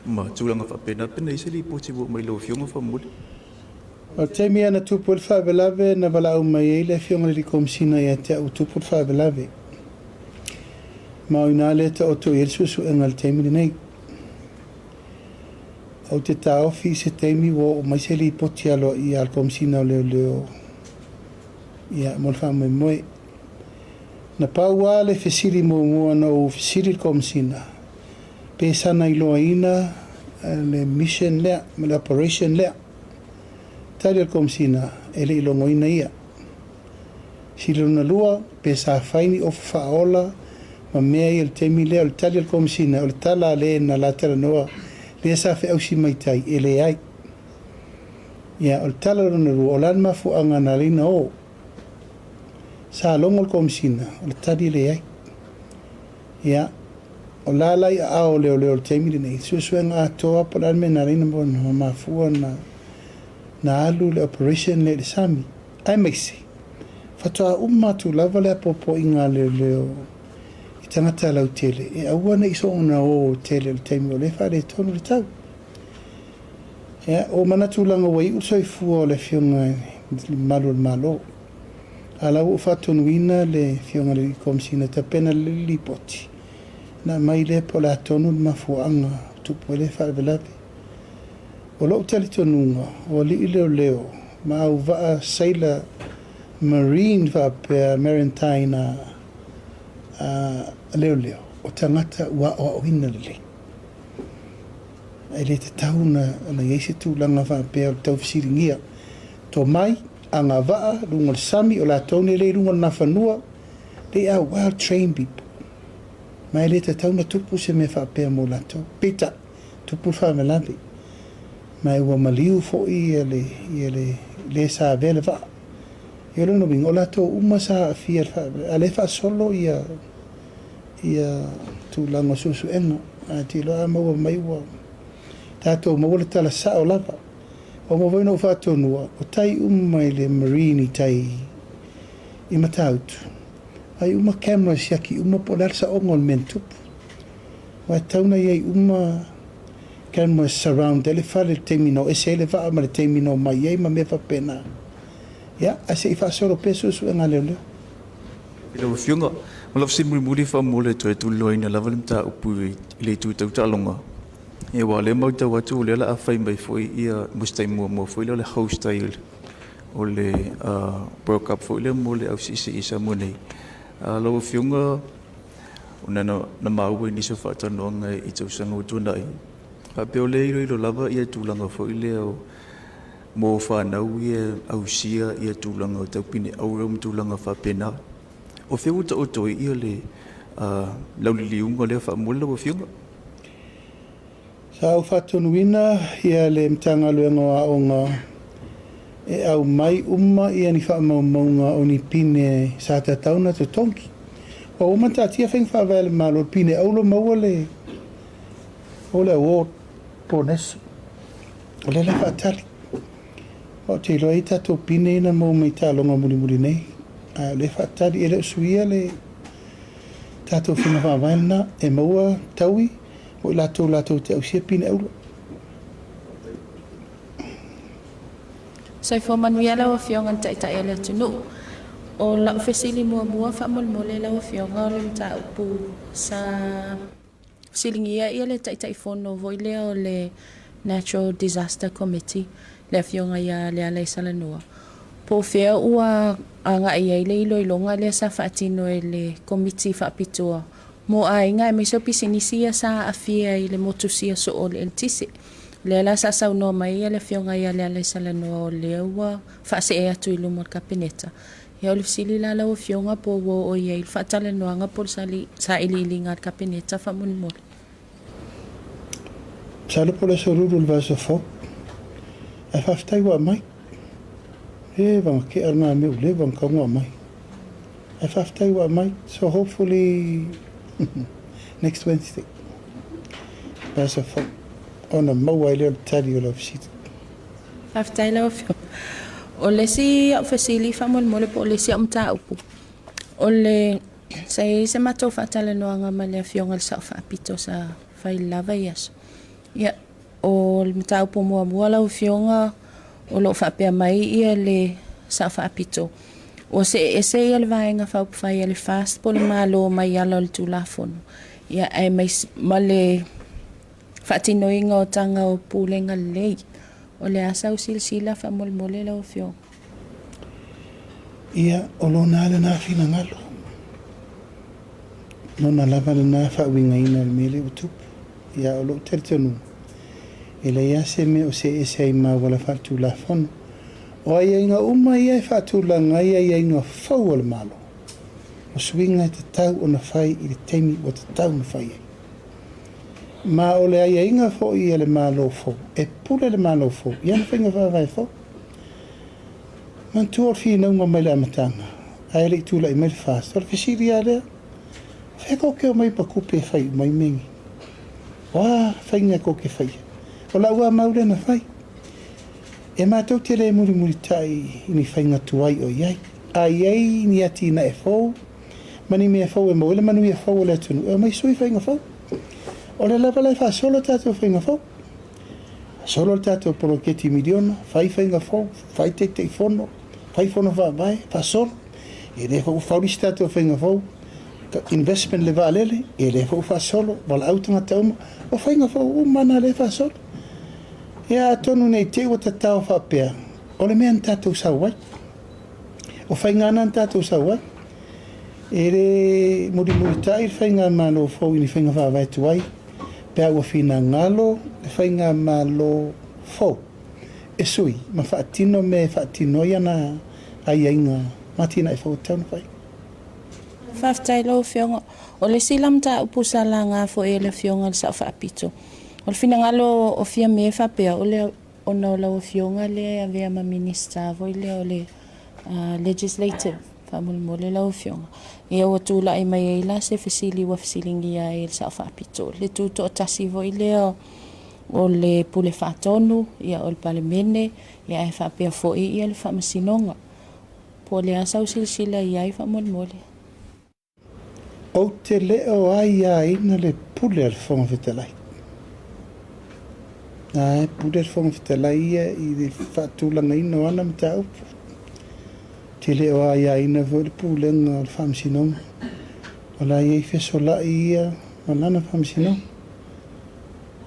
ma tulaga faapena. Pe na i ai se lipoti ua oo mai i lau Afioga faamolemole? O le taimi lava na tupu ai le faalavelave na valaau mai ai le Afioga i le Komesina ia te au ua tupu le faalavelave. Ma o i ina lea e taoto i ai le suesuega i le taimi lenei. Ou te taofi i se taimi ua oo mai se lipoti aloaia a le Komesina o Leoleo ia mo le faamoemoe. Na pau lava le fesili muamua na ou fesili i le Komesina, pe sana iloaina le mission lea ma le operation lea. Tali a le Komesina, e le i logoina ia. Sili lona lua, pe sa fai ni ofa faaola ma mea ia i le taimi lea. O le tali a le Komesina, o le tala a le na la talanoa lea sa feausi mai tai, e leai. Ia, o le tala lona lua, o le a le mafuaaga na ala ai ona o? Sa logo le Komesina, o le tali e leai. Ia, o la la i aao o leoleo i le taimi lenei, suesuega atoa po o le a le mea na ala ai ona mafua na alu le operation lea i le sami. Aemaise, faatoa uma atu lava le apoapoaiga a leoleo i tagata lautele e aua ne i soona o tele i le taimi o lea e faaletonu le tau. Ia, ua manatu leaga ua iu le soifua o le Afioga i le Malu o le Malo. A o la ua ou faatonuina le Afioga i le Komesina e tapena lelei le lipoti ona aumai lea po o le a tonu le mafuaaga ua tupu ai lea faalavelave. O lou talitonuga, o alii leoleo ma auvaa sailor marine faapea maritime a leoleo, o tagata ua aoaoina lelei. E le tatau ona i ai se tulaga faapea o le taufesiligia. Tomai, agavaa, luga o le sami, o latou nei lea i luga o le Nafanua, they are well trained people. Ma e le tatau ona tupu se mea faapea mo latou. Peitai, tupu le faalavelave, ma e ua maliu foi ia le, ia le, le sa avea le vaa. Ia o lona uiga, o latou uma sa aafia i le faalavelave, a o lea e faasolo ia, ia tulaga o suesuega. Ae te iloa a maua mai ua tatou maua le tala sao lava. Ua maua foi na ou faatonuina, o tai uma i le marine i tai i Matautu, ai uma cameras siaki uma po o le a le saoga o le mea na tupu. Aua e tatau ona i ai uma cameras surround ai le fale i le taimi na o ese ai le vaa ma le taimi na omai ai ma mea faapena. Ia, ae se i faasolo pea suesuega a leoleo. I lau Afioga, o lau fesili mulimuli faamolemole e toe tuliloaina lava le mataupu i le itu tau taaloga. Ia aua o lea e matau atu o lea o le a fai mai foi ia mo se taimi muamua foi lea o le host ai o le World Cup foi lea mo le ausiisii i Samoa nei. Lau Afioga, ona na maua i nisi o faatalanoaga i tausaga ua tuanai, faapea o lea e iloilo lava ia tulaga foi lea o mo fanau ia e ausia ia tulaga o tau pine auro ma tulaga faapena. O fea ua taoto ai ia le lauliliuga lea faamolemole lau Afioga? Sa ou faatonuina ia le Matagaluega o Aoga e aumai uma ia ni faamaumauga o ni pine sa tatau ona totogi. Ua uma ona taatia faiga faavae a le Malo, o le pine auro maua le o le award bonus. O lea la e faatali. Ou te iloa e i ai tatou pine ia na maua mai taaloga mulimuli nei, ae o lea e faatali. E le o suia le tatou faiga faavae lena, e maua taui mo i latou latou te ausia pine auro. Soifua manuia lau Afioga i le Taitai o le atunuu. O lau fesili muamua faamolemole lau Afioga o le mataupu sa Fesiligia ia le Taitaifono foi lea o le Natural Disaster Committee, le Afioga ia Lealaisalanoa, po o fea ua agai i ai le iloiloga lea sa faatino e le Komiti Faapitoa mo Aiga aemaise o Pisinisi ia sa aafia i le motusia soo o le eletise. Lea la sa saunoa mai le Afioga ia Lealaisalanoa o lea ua faasee atu i luma o le Kapeneta. Ia o le fesili la lau Afioga po ua oo i ai le faatalanoaga po o le sailiiliga a le Kapeneta faamolemole. Masalo po o le aso lulu o le vaiaso fou. Ae faafetai ua aumai. E vagatea lena mea ua leva ona tatau ona aumai. Ae faafetai ua aumai. So hopefully next Wednesday, vaiaso fou, ona maua ai lea o le tali o lau fesili. Faafetai lau Afioga. O le isi au fesili faamolemole po o le isi au mataupu, o le sa i ai se matou faatalanoaga ma le Afioga i le Sao Faapito sa fai i le la vaiaso. Ia, o le mataupu muamua lau Afioga, o lo o faapea mai ia le Sao Faapito, ua see ese ia le Vaega Faaupufai a le FAST po o le Malo mai ala o le Tulafono, ia ae ma le faatinoina o taga o pulega lelei. O le a sau silasila faamolemole lau Afioga? Ia, o lona lava lena finagalo. Lona lava lena faauigaina o le mea lea ua tupu. Ia, o lou talitonuga, e leai lava se mea o see ese ai ma auala faaletulafono. O aiaiga uma ia e faatulaga ai aiaiga fou a le Malo, o suiga e tatau ona fai i le taimi ua tatau ona fai ai. Ma o le aiaiga foi a le Malo fou, e pule le Malo fou i ana faiga faavae fou. Manatua o le finauga mai le amataga, ae le i tulai mai le FAST, o le fesili lava lea, o fea kou te omai ma tupe e fai uma ai mea nei? O a faiga kou te faia? O lau lava mau lea na fai. E matou te le mulimulitai i ni faiga tuai o i ai. A i ai ni atinae fou ma ni mea fou e maua ai le manuia fou o le atunuu, e omai sui faiga fou. O lea lava la e faasolo tatou faiga fou. Faasolo le tatou poloketi miliona, fai faiga fou, fai Taitaifono, fai fono faavae, faasolo. E le foi ua fauli se tatou faiga fou, investment le vaalele, e le foi ua faasolo, valaau tagata uma, o faiga fou uma na lea e faasolo. Ia atonu ne i te i ua tatao faapea, o le mea na tatou sau ai. O faiga na na tatou sau ai. E le mulimulitai le faigamalo fou i ni faiga faavae tuai pe a ua finagalo le faigamalo fou e sui ma faatino mea e faatino ai ana aiaiga ma atinae fou e tatau ona fai. Faafetai i lau Afioga. O le isi la mataupu sa laga foi e le Afioga i le Sao Faapito, o le finagalo o Fiame faapea, o le ona o lau Afioga lea e avea ma Minisita foi lea o le Legislative, faamolemole lau Afioga. Ia ua tulai mai ai la se fesili ua fesiligia ai e le Sao Faapito, le tutoatasi foi lea o le Pule Faatonu, ia o le Palemene, ia ae faapea foi ia le Faamasinoga. Po o le a sau silasila i ai faamolemole? Ou te le o aiaina le pule a le Fofoga Fetalai. Na e pule le Fofoga Fetalai ia i le faatulagaina o ana mataupu. Ou te le o aiaina foi le pulega o le Faamasinoga. O la e i ai fesolai ia ma lana Faamasinoga.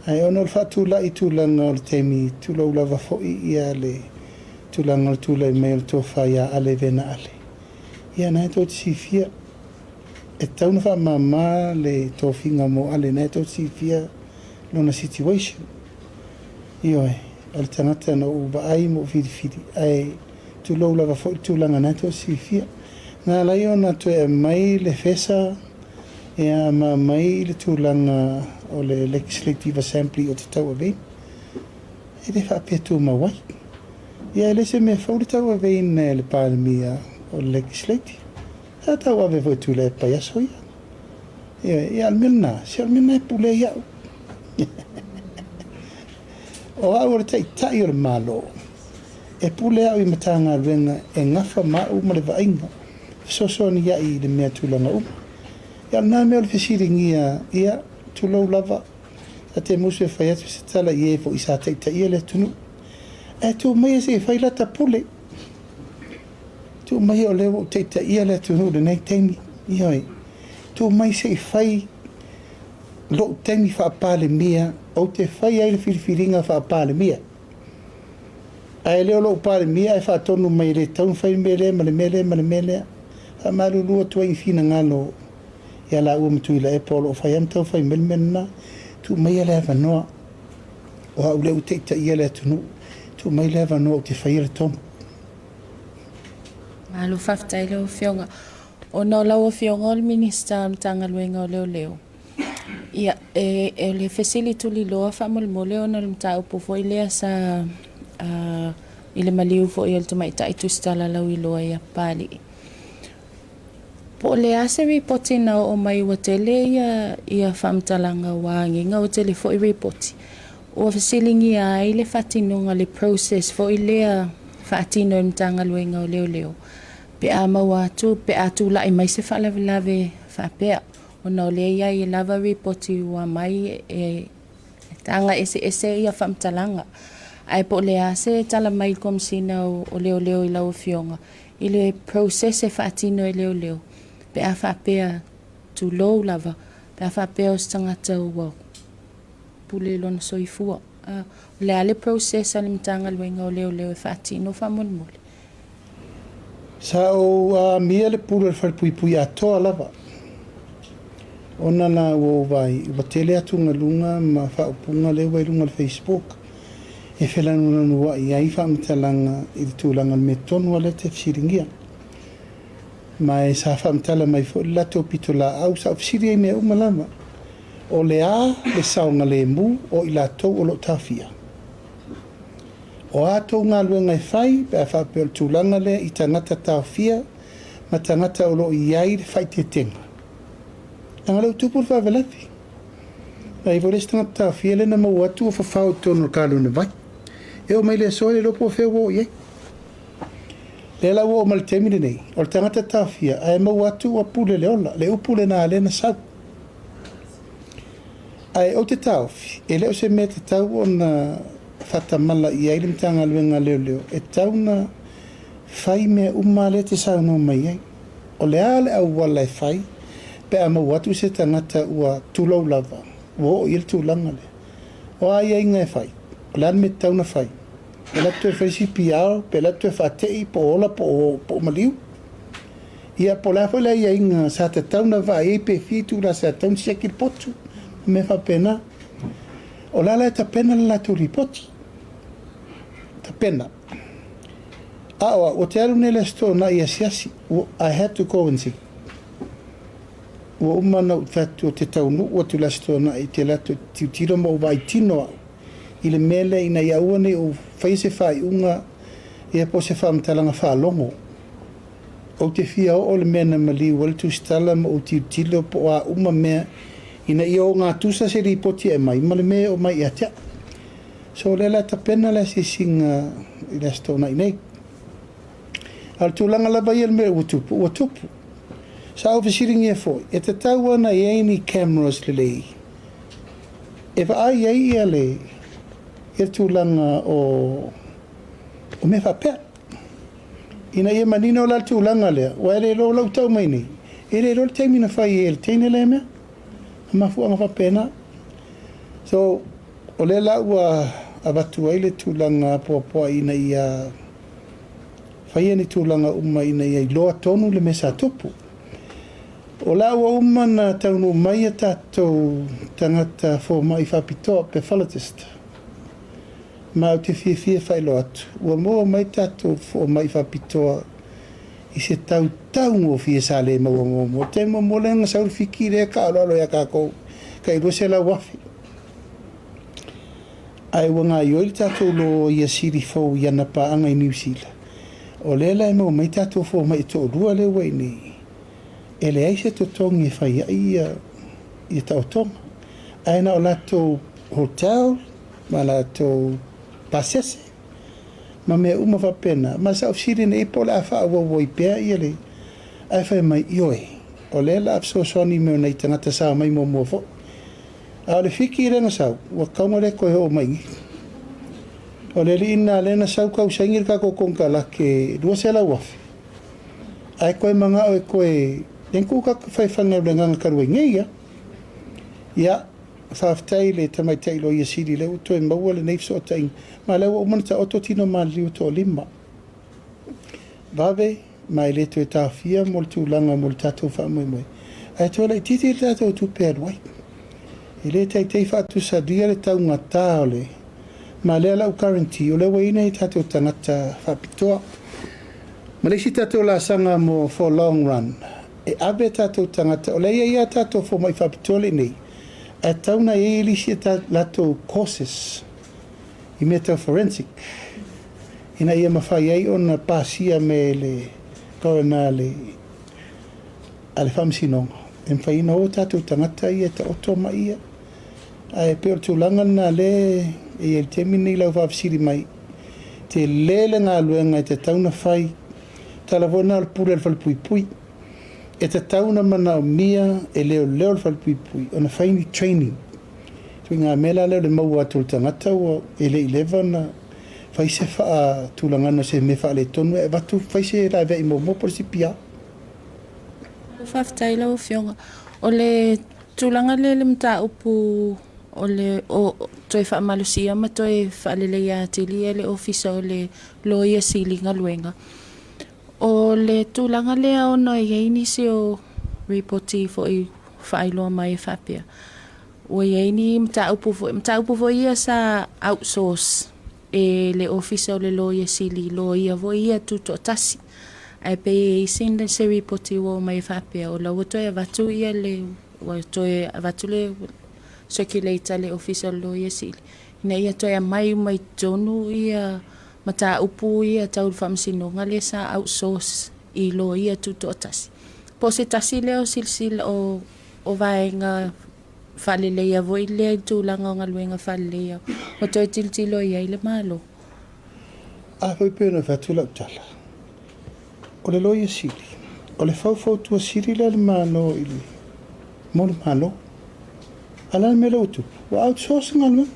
Ae ona o le faatulai tulaga o le taimi, tulou lava foi ia le tulaga o le tulai mai o le tofa ia Ale Vena Ale. Ia, na e tou te silafia, e tatau ona faamama le tofiga mo Ale, na e tou te silafia lona situation. Ioe, o le tagata na ou vaai ma ou filifili, ae tulou lava foi le tulaga na e tou te silafia. Na ala ai ona toe aumai le fesa, ia, ma aumai le tulaga o le Legislative Assembly o te tauaveina. E le faapea tumau ai. Ia e le se mea fou le tauaveina e le Palemia o le Legislative. Sa tauave foi e Tuilaepa i aso ia. Ioe, ia o le mea lena, se o le mea lena e pule ai au. O au o le Taitai o le Malo, e pule au i Matagaluega e gafa ma au ma le vaaiga, fesoasoani ai i le mea tulaga uma. Ia o lena mea o le fesiligia, ia, tulou lava, Ta te musu e fai atu se tala i e foi sa taitaia le atunuu. Ae tuu maia se i fai lata pule. Tuu maia o lea ua ou taitaia le atunuu i lenei taimi. Ioe. Tuu mai se i fai lou taimi faa-Palemia, ou te fai ai le filifiliga faa-Palemia. Ae le o lou Palemia ae faatonu mai e le tatau ona fai le mea lea ma le mea lea ma le mea lea. Faamalulu atu ai i finagalo ia laua ma Tuilaepa o lo o fai lava ma tau fai mai le mea lena. Tuu maia le avanoa. O au lea ua taitaia le atunuu, tuu mai le avanoa ou te faia le tonu. Malo faafetai lau Afioga. Ona o lau Afioga o le Minisita o le Matagaluega o Leoleo, ia, e, o le fesili tuliloa faamolemole ona o le mataupu foi lea sa i le maliu foi o le Tamaitai Tusitala Lauiloa ia Papalii. Po o le a se ripoti na oo mai ua tele ia, ia faamatalaga ua agiga ua tele foi ripoti. Ua fesiligia ai le faatinoga le process foi lea faatino e le Matagaluega o Leoleo pe a maua atu pe a tulai mai se faalavelave faapea ona o lea e i ai lava ripoti ua aumai e taga eseese ia faamatalaga. Ae po o le a se tala mai i le Komesina o Leoleo i lau Afioga i le process e faatino e leoleo pe a faapea, tulou lava, pe a faapea o se tagata ua pule lona soifua. O le a le process a le Matagaluega o Leoleo e faatino faamolemole? Sa ou amia le pule o le falepuipui atoa lava, ona la ua ou vaai ua tele atugaluga ma faaupuga lea ua i luga o le Facebook e felanulanuai ai faamatalaga i le tulaga o le mea tonu lava lea e te fesiligia. Ma e sa faamatala mai foi le latou pitolaau, sa ou fesili ai i mea uma lava, o le a le saogalemu o i latou o lo o taofia? O a tou galuega e fai pe a faapea o le tulaga lea i tagata taofia ma tagata o lo o i ai le faaeteetega? Leaga o lea ua tupu le faalavelave. Na i ai foi le isi tagata taofia lea na maua atu ua fafao i totonu o le kalone vai. E oo mai le aso e le iloa po o fea ua oo i ai. Lea la ua oo mai le taimi lenei, o le tagata taofia ae maua atu ua pule le ola, le upu lena lea na sau. Ae ou te taofi, e le o se mea tatau ona faatamala i ai le Matagaluega a Leoleo, e tatau ona fai mea uma lea e te saunoa mai ai. O le a le auala e fai pe a maua atu se tagata ua tulou lava, ua oo i ai le tulaga lea? O a aiaiga e fai? O le a le mea e tatau ona fai? Pe alu atu toe fai CPR, pe alu atu toe faatei, po o ola po o maliu? Ia, po o le a foi le aiaiga sa tatau ona vaai ai pe fia itula sa tatau ona siaki le potu ma mea faapena. O la la e tapena le latou lipoti. Tapena. A o au, ou te alu nei i le Aso Toonai e asiasi. I had to go and see. Ua uma ona ou fai atu ou te taunuu atu i le Aso Toonai ou te alu atu ou te tilotilo ma ou vaai tino au i le mea lea ina ia aua ne i ou faia se faaiuga ia po o se faamatalaga faalogo. Ou te fia oo i le mea na maliu ai le tusitala ma ou tilotilo po o a uma mea ina ia ogatusa se lipoti e aumai ma le mea e oo mai ia te au. So o lea la e tapena le asiasiga i le Aso Toonai nei. A o le tulaga lava ia i le mea ua tupu, ua tupu. Sa ou fesiligia foi, e tatau ana i ai ni cameras lelei e vaai ai ia le ia le tulaga o o mea faapea. Ina ia manino la le tulaga lea, aua e le iloa o lau tau mai nei, e le iloa le taimi na fai ai e le teine lea mea. Ma mafuaaga faapena. So, o lea la ua avatu ai le tulaga apoapoai ina ia faia ni tulaga uma ina ia iloa tonu le mea sa tupu. O la ua uma na taunuu mai a tatou tagata fomai faapitoa, pathologist, ma ou te fiafia e faailoa atu, ua maua mai tatou fomai faapitoa i se tau taugofie sa le maua muamua. O le taimi muamua lea na sau le fiki lea taaaloalo ia tatou tai 200,000. Ae ua gaoioi le tatou loia sili fou i ana paaga i Niu Sila. O lea la e maua mai tatou fomai e toalua lea ua i inei, e leai se totogi e fai ai ia taotoga, ae na o latou hotel ma latou pasese ma mea uma faapena. Ma sa ou fesili nei po o le a faaauau ai pea ia le, ae fai mai, ioe, o lea o le a fesoasoani mai o nai tagata sa omai muamua foi. A o le fiki lea na sau, ua tatau ona le toe oo mai i i. O le alii lena lea na sau tau saini le tatou konekarate 200,000, ae toe manao e toe, lea na tuu tatou faifaigaluegaga talu ai nei lava. Ia, faafetai i le tamaitai loia sili lea ua toe maua lenei fesootaiga, ma o lea ua uma ona taoto tino maliliu e toalima. Vave ma e le toe taofia mo le tulaga mo le tatou faamoemoe, ae toe laitiiti le tatou tupe e alu ai. E le taitai faatusalia le taugata o le. Ma lea lau guarantee, o lea ua i ai nai tatou tagata faapitoa. Ma le isi tatou laasaga mo for long run, e ave tatou tagata, o lea e i ai a tatou fomai faapitoa lea i inei, ae tatau ona i ai le isi a latou courses i mea tau forensic, ina ia mafai ai ona pasia me le coroner a le a le Faamasinoga, e mafai ona o tatou tagata ia e taoto mai ia. Ae pei o le tulaga lena lea e i ai i le taimi lenei i lau faafesili mai, tele le galuega e tatau ona fai, tala foi lena o le pule a le falepuipui. E tatau ona manaomia e leoleo le falepuipui ona fai ni training. Ituaiga mea la lea o le maua atu o le tagata ua e le i leva ona fai se faatulagaga o se mea faaletonu ae avatu fai se laveai muamua po o le CPR. Faafetai lau Afioga. O le tulaga lea i le mataupu o le o toe faamalosia ma toe faaleleia atili e le Ofisa o le Loia Sili galuega. O le tulaga lea ona e i ai nisi o lipoti foi faailoa mai e faapea, ua i ai ni mataupu foi, mataupu foi ia sa outsource e le Ofisa o le Loia Sili, loia foi ia tutoatasi. Ae pei e i ai se lipoti ua omai e faapea, o la ua toe avatu ia le, ua toe avatu le circulate a le Ofisa o le Loia Sili, ina ia toe aumai uma i totonu ia mataupu ia tau le faamasinoga lea sa outsource i loia tutoatasi. Po o se tasi lea o silasila o, o vaega faaleleia foi lea i tulaga o galuega faaleleia ua toe tilotilo i ai le Malo. A foi pei ona fai atu lau tala, o le Loia Sili, o le faufautua sili lea a le Malo i le, mo le Malo. A o le a le mea lea ua tupu? Ua outsource le galuega.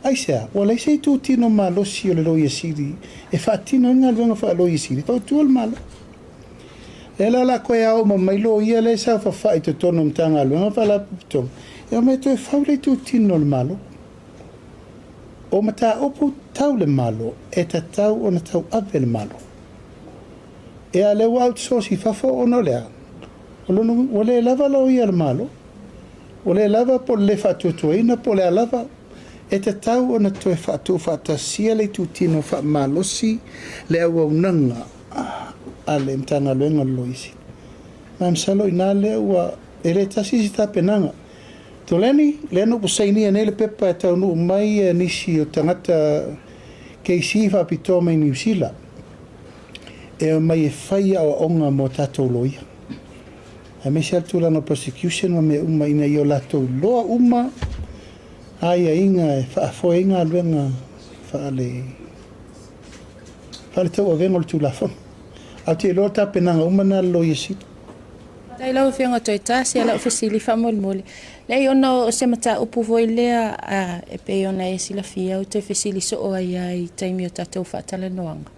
Aisea? Ua leai se itutino malosi o le Loia Sili e faatino ai le galuega faa-Loia Sili e fautua le Malo. Lea la o le a toe ao uma mai loia lea e saofafai i totonu o Matagaluega ma Faalapotopotoga e omai e toe fau le itutino o le Malo. O mataupu tau le Malo e tatau ona tauave e le Malo. Ea lea ua outsource i fafo ona o le a? O lona uiga ua le lava loia a le Malo, ua le lava po o le le faatuatuaina po o le a lava. E tatau ona toe faatuufaatasia le itutino faamalosi le auaunaga a le Matagaluega o le Loia Sili. Ma e masalo i ina lea ua e le tasi se tapenaga. Toleni, lea na ou sainia nei le pepa e taunuu mai nisi o tagata KC faapitoa mai Niu Sila e omai e fai aoaoga mo tatou loia, aemaise lava le tulaga o prosecution ma mea uma ina ia o latou iloa uma aiaiga e faafoe ai galuega faale faale-tauavega o le Tulafono. Ae ou te iloa o tapenaga uma na a le Loia Sili. Faafetai lau Afioga Toetasi, a lau fesili faamolemole. Leai ona o se mataupu foi lea e pei ona e silafia ou te fesili soo ai lava i taimi o tatou faatalanoaga.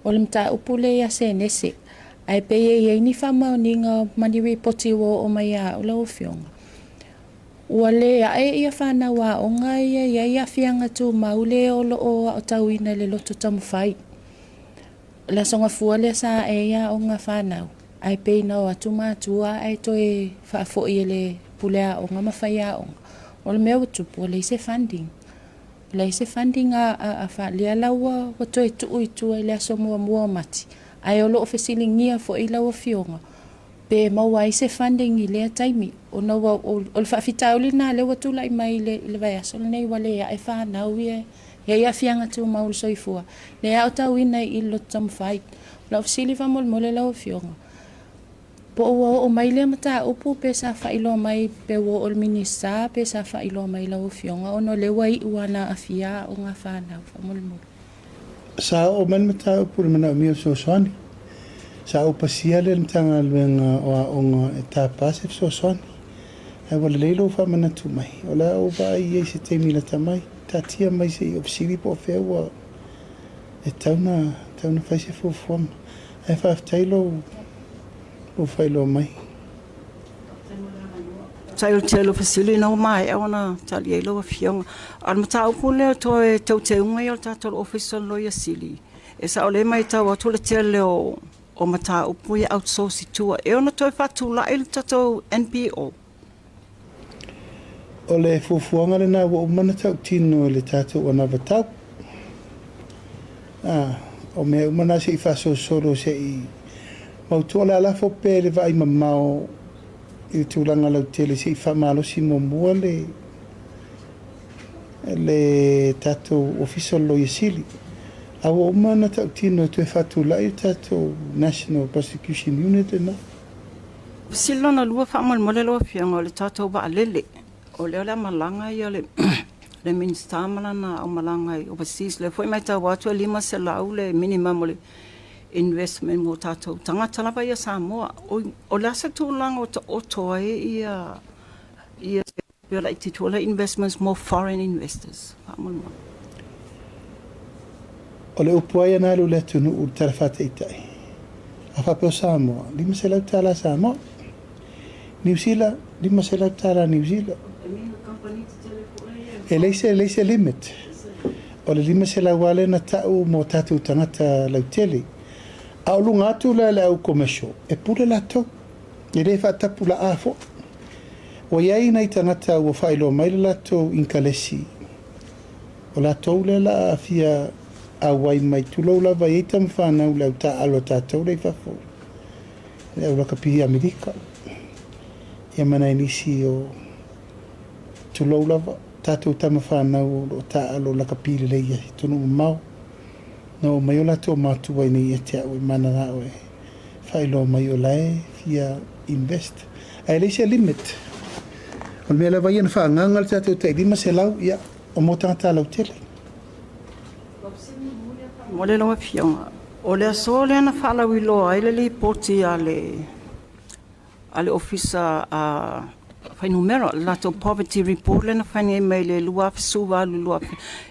O le mataupu lea ia Senese, ae pei e i ai ni faamaoniga ma ni lipoti ua oo mai ia au lau Afioga. Ua le ae ia fanau aoga ia e i ai aafiaga tumau le o lo o aotauina i le loto taumafai. O le Aso Gafua lea sa ae ai aoga fanau, ae pei na o atu matua ae toe faafoi e le pule aoga ma faiaoga. O le mea ua tupu, ua leai se funding. Ua leai se funding a, a, a lea la ua, ua toe tuu i tua i le aso muamua o Mati. Ae o lo o fesiligia foi lau Afioga, pe maua ai se funding i lea taimi, ona ua, o le faafitauli lena lea ua tulai mai i le, i le vaiaso lenei, ua le ae fanau ia e i ai aafiaga tumau o le soifua, lea e aotauina i le loto taumafai. O lau fesili faamolemole lau Afioga, po o ua oo mai lea mataupu pe sa faailoa mai pe ua oo i le Minisita pe sa faailoa mai i lau Afioga ona o lea ua iu lava ina aafia aoga fanau faamolemole. Sa oo mai le mataupu i le manaomia o fesoasoani. Sa ou pasia lea i le Matagaluega o Aoga e tapa se fesoasoani. Ae ua lelei lou faamanatu mai. O le a ou vaai i ai i se taimi lata mai. Taatia mai se i ou fesili po o fea ua e tatau ona fai se fuafuaga. Ae faafetai lou faailoa mai. Faafetai o le tele o fesili ina ua maea ona tali ai lau Afioga. A o le mataupu lea o toe teuteuga ia o le tatou Ofisa o le Loia Sili, e sao o lea e matau atu o le tele o mataupu ia e outsource i tua, e ono toe faatulai le tatou NPO? O le fuafuaga lena ua uma ona tautino e le tatou anavatau. A, o mea uma na se i faasolosolo se i mautu. O le a lafo pea i le vaai mamao i le tulaga lautele se i faamalosi muamua le le tatou Ofisa o le Loia Sili. A ua uma ona tautino e toe faatulai le tatou National Prosecution Unit lena. Fesili lona lua, Faamolemole lau Afioga, o le tatou vaalele, o lea o le a malaga ia le le Minisita ma lana aumalaga i overseas, o lea foi e matau atu e $500 le minimum o le investment mo tatou tagata lava ia Samoa. O le a se tulaga o taoto ai ia ia se tupe laitiiti foi lea investments mo foreign investors? Faamolemole. O le upu ai ana alu i le atunuu i le Tala Faataitai, a faapea o Samoa, $500 tala Samoa. Niu Sila, $500 tala Niu Sila. E leai se, leai se limit. O le 500 lava lea na tau mo tatou tagata lautele. A o luga atu la i le au commercial, e pule latou. E le faatapulaa foi. Ua i ai nai tagata ua faailoa mai le latou inkalesi, o latou lea la a fia auai mai, tulou lava, e i ai tama fanau i le au taaalo a tatou lea i fafo, le au lakapi i Amerika, ia ma nai nisi o, tulou lava, tatou tama fanau o lo o taaalo lakapi lelei i atunuu mamao. Na oo mai o latou matua i nei ia te au e mananao e faailoa mai o la e fia invest. Ae leai se limit. O le mea lava ia na faaagaga le tatou tai 500, ia, o mo tagata lautele. Mo le lau Afioga, o le aso lea na faalauiloa ai le lipoti a le a le Ofisa Fuainumera, le latou Poverty Report lea na fai nei mai le 2018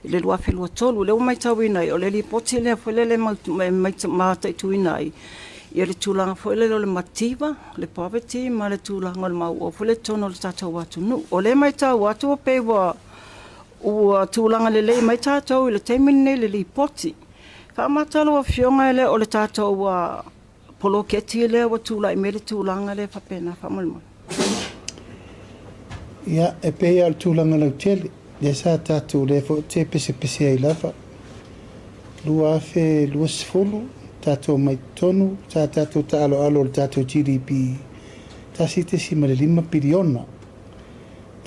i le 2023. O lea ua matauina ai, o le lipoti lea foi lele e mataituina ai ia le tulaga foi lele o le mativa, le poverty ma le tulaga o le mauao foi lea i totonu o le tatou atunuu. O lea e matau atu e pei ua ua tulaga lelei mai tatou i le taimi lenei i le lipoti. Faamata lau Afioga e le o le tatou poloketi lea ua tulai mai le tulaga lea faapena faamolemole. Ia, e pei lava o le tulaga lautele, lea sa tatou lea foi ou te pesepese ai lava, 2020, tatou omai i totonu, sa tatou taaloalo i le tatou GDP 1.5 piliona.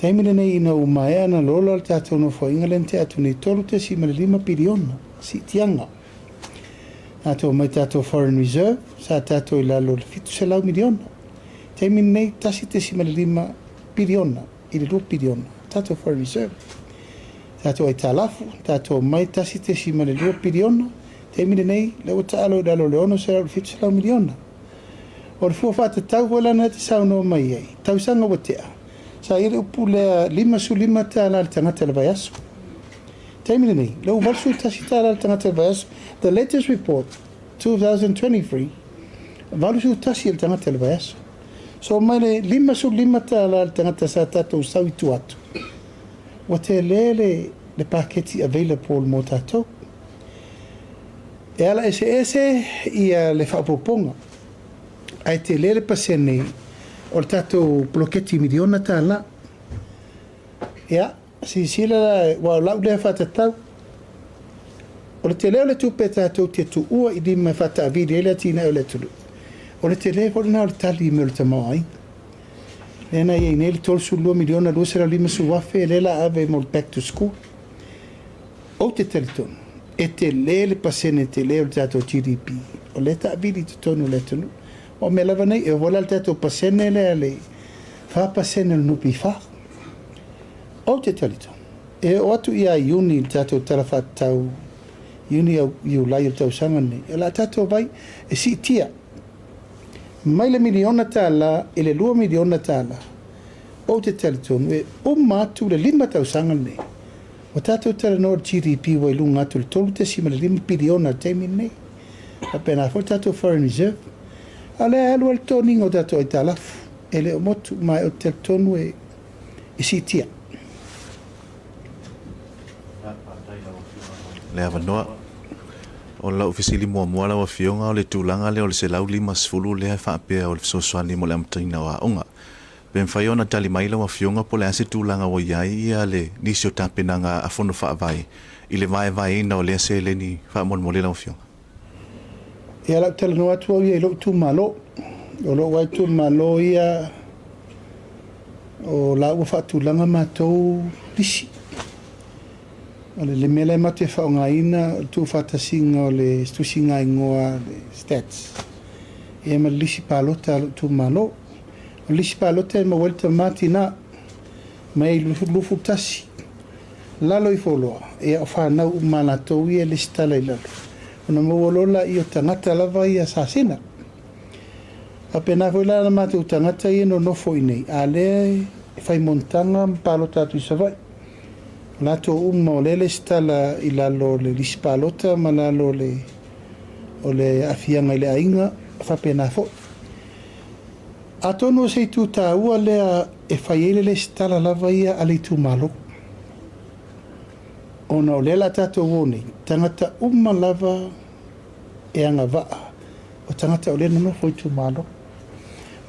Taimi lenei ina ua maea ona lola le tatou nofoaiga lea na tea atu nei, 3.5 piliona siitiaga. Tatou omai tatou foreign reserve, sa tatou i lalo o le 700 miliona. Taimi lenei, 1.5 piliona i le 2 piliona tatou foreign reserve. Tatou aitalafu, tatou omai 1.2 piliona, taimi lenei, lea ua taalo i lalo o le 600 i le 700 miliona. O le fua faatatau foi la na te saunoa mai ai, tausaga ua tea, sa i ai le upu lea $55 le tagata i le vaiaso. Taimi lenei, lea ua $81 le tagata i le vaiaso, the latest report, 2023, 81 le tagata i le vaiaso. So mai le $55 le tagata sa tatou sau i tua atu, ua tele le, le paketi available mo tatou. E ala eseese ia le faaopoopoga, ae tele le pasene o le tatou poloketi miliona tala. Ia, Silasila la, aua o lau lea faatatau, o le tele o le tupe tatou te tuua i lima e faataavili ai le atinae o le atunuu, o le tele foi lena o le tali i mea o le tamaoaiga. Lea na i ai nei le $32 miliona 250 afe lea la ave mo le back to school. Ou te talitonu, e tele le pasene tele o le tatou GDP o lea e taavili i totonu o le atunuu. O mea lava nei, e oo foi la i le tatou pasene lea le 4% o le NPF. Ou te talitonu, e oo atu ia Iuni i le tatou Tala Faatatau Iuni au Iulai o le tausaga lenei, o le a tatou vai e siitia mai le miliona tala i le $2 miliona. Ou te talitonu e uma atu le 5 tausaga lenei, ua tatou talanoa i le GDP ua i luga atu i le 3.5 piliona i le taimi lenei. Faapena foi le tatou foreign reserve. A o lea e alu ai le toniga o tatou aitalafu, e le o motu, ma ou te talitonu e e siitia. Le avanoa. O lau fesili muamua lau Afioga o le tulaga lea o le 150 lea e faapea o le fesoasoani mo le amataina o aoga. Pe mafai ona tali mai lau Afioga po o le a se tulaga ua i ai ia le nisi o tapenaga a Fono Faavae i le vaevaeina o lea seleni faamolemole lau Afioga. Ia, o le a ou talanoa atu au ia i lou itumalo. O lou lava itumalo ia, o la ua faatulaga matou lisi. O le mea la e matou te faaaogaina o le tuufaatasiga o le tusiga igoa a le Stats ia ma le lisi palota a lou itumalo. O le lisi palota e maua ai le tama tina mai 21 lalo ifo loa, ia o fanau uma a latou ia e lesitala i lalo, ona maua loa laia o tagata lava ia Sasina. Faapena foi la na matou tagata ia e nonofo i inei, a lea e fai monotaga ma palota atu i Savaii. O latou uma o lea e lesitala i lalo o le lisi palota ma lalo o le o le aafiaga i le aiga, faapena foi. Atonu o se itu taua lea e fai ai le lesitala lava ia a le itumalo, ona o lea o le a tatou o nei, tagata uma lava e agavaa o tagata o lea e nonofo i itumalo.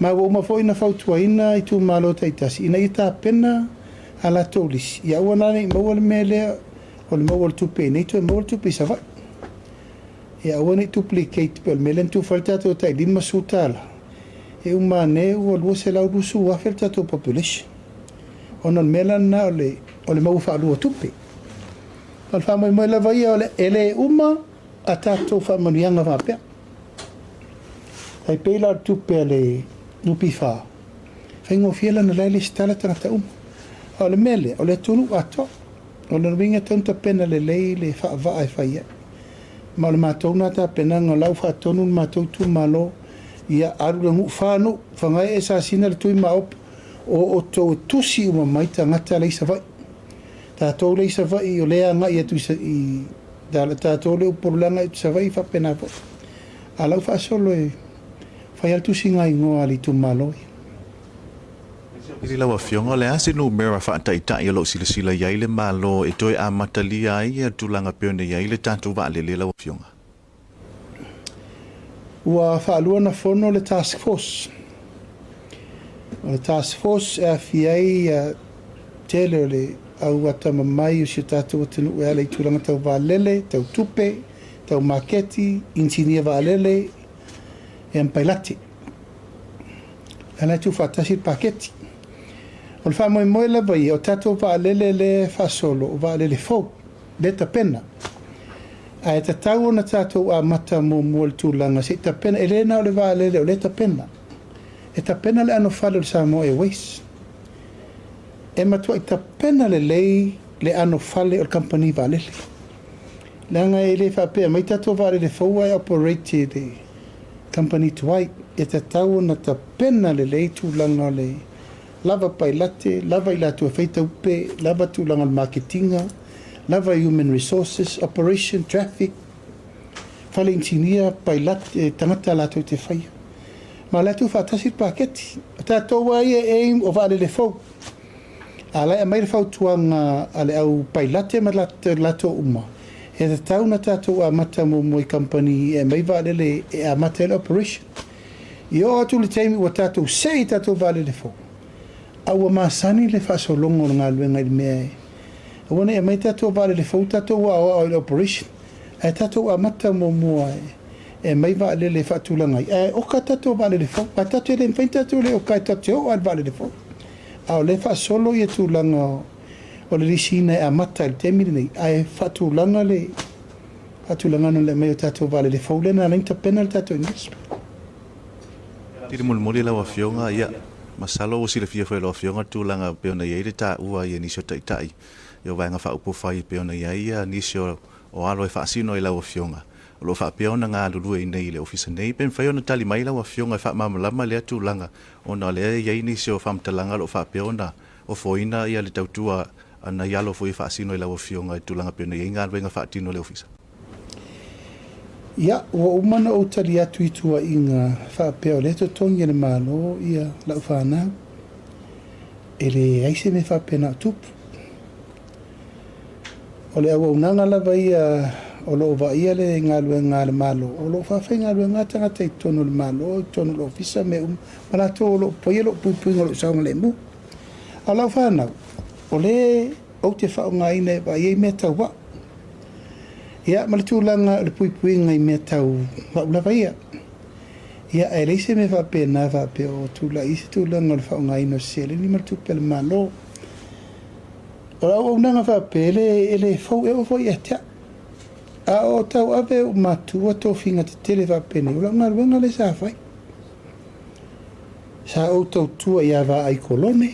Ma ua uma foi ona fautuaina itumalo taitasi ina ia tapena a latou lisi, ia aua la ne i maua le mea lea o le maua o le tupe i inei toe maua le tupe i Savaii. Ia aua ne i duplicate pei o le mea lea na tufa ai le tatou tai $50, e uma ane ua 220,000 le tatou population. Ona o le mea la lena o le, o le maua faalua o tupe. O le faamoemoe lava ia o le, e le uma a tatou faamanuiaga faapea. Tai pei la o le tupe a le NPF, faigofie lana la e lesitala tagata uma. A o le mea lea, o le atunuu atoa. O lona uiga e tatau ona tapena lelei le faavaa e fai ai. Ma o le matou lena tapenaga, o la ua faatonu le matou itumalo, ia alu le nuu, fa nuu, Fagaee, Sasina, Letui ma Aopo, o outou e tusi uma mai tagata la i Savaii. Tatou la i Savaii o lea e agai atu i tatou lea Upolu la e agai atu i Savaii e faapena foi. A o la ua faasolo e fai lava le tusiga igoa a le itumalo ia. I lau Afioga, o le a se numera faataitai o lo o silasila i ai le Malo e toe amatalia ai le tulaga pei ona i ai le tatou vaalele lau Afioga? Ua faalua ona fono le Task Force. O le Task Force e aafia ai tele o le au atamamai o si o tatou atunuu e ala i tulaga tau vaalele, tau tupe, tau maketi, inisinia vaalele, ia ma pailate. O la e tuufaatasi le paketi. O le faamoemoe lava ia, o tatou vaalele lea e faasolo, o vaalele fou, lea e tapena. Ae tatau ona tatou amata muamua i le tulaga se i tapena, e le na o le vaalele o lea e tapena. E tapena le anofale o le Samoa Airways. E matuai tapena lelei le anofale o le kamupani vaalele. Leaga e le faapea mai tatou vaalele fou ae operate e le kamupani tuai. E tatau ona tapena lelei tulaga o le lava pailate, lava i latou e fai taupe, lava tulaga o le maketiga, lava human resources, operation, traffic, fale inisinia, pailate, tagata latou te faia. Ma o la e tuufaatasi le paketi. O tatou lava ia e aim o vaalele fou. A o la e aumai le fautuaga a le au pailate ma latou uma, e tatau ona tatou amata muamua i kamupani e aumai vaalele e amata ai le operation. I oo atu i le taimi ua tatou see i tatou vaalele fou, a ua masani le faasologa o le galuega i le mea e aua ne i aumai tatou vaalele fou tatou aoao i le operation, ae tatou amata muamua e aumai vaalele e faatulaga ai, ae oka tatou vaalele fou. Aua tatou e le mafai ona tatou le oka e tatou te oo lava i le vaalele fou. A o lea e faasolo ia tulaga o le lisiina e amata i le taimi lenei, ae faatulaga le faatulagaga o le aumai o tatou vaalele fou lea na ala ai ona tapena le tatou investment. Tili mulimuli lau Afioga, ia, masalo ua silafia foi e lau Afioga le tulaga e pei ona i ai le taua i nisi o Taitai o Vaega Faaupufai e pei ona i ai nisi o alo e faasino i lau Afioga o lo o faapea ona galulue i inei i le Ofisa nei. Pe mafai ona tali mai lau Afioga e faamalamalama lea tulaga ona o lea e i ai nisi o faamatalaga o lo o faapea ona ofoina le tautua a nai alo foi e faasino i lau Afioga i tulaga pei ona i ai galuega faatino a le Ofisa. Ia, ua uma ona ou tali atu i tuuaiga faapea o lea e totogi e le Malo ia lau fanau. E leai se mea faapena o tupu. O le auaunaga lava ia o lo o vaaia le galuega a le Malo, o lo o faafaigaluega lava tagata i totonu o le Malo, i totonu o le Ofisa, mea uma, ma latou o lo o paia lou puipuiga o lou saogalemu. A o lau fanau, o le ou te faaaogaina e vaai ai mea tau vaa. Ia, ma le tulaga o le puipuiga i mea tau vau lava ia. Ia, ae leai se mea faapena faapea o tulai ai se tulaga o le faaaogaina o se seleni ma le tupe a le Malo. O le auaunaga faapea, e le, e le fou, e oo foi ia te au. A o tauave ou matua tofiga tetele faapenei, o lau galuega lea sa fai. Sa ou tautua ia Vaai Kolone,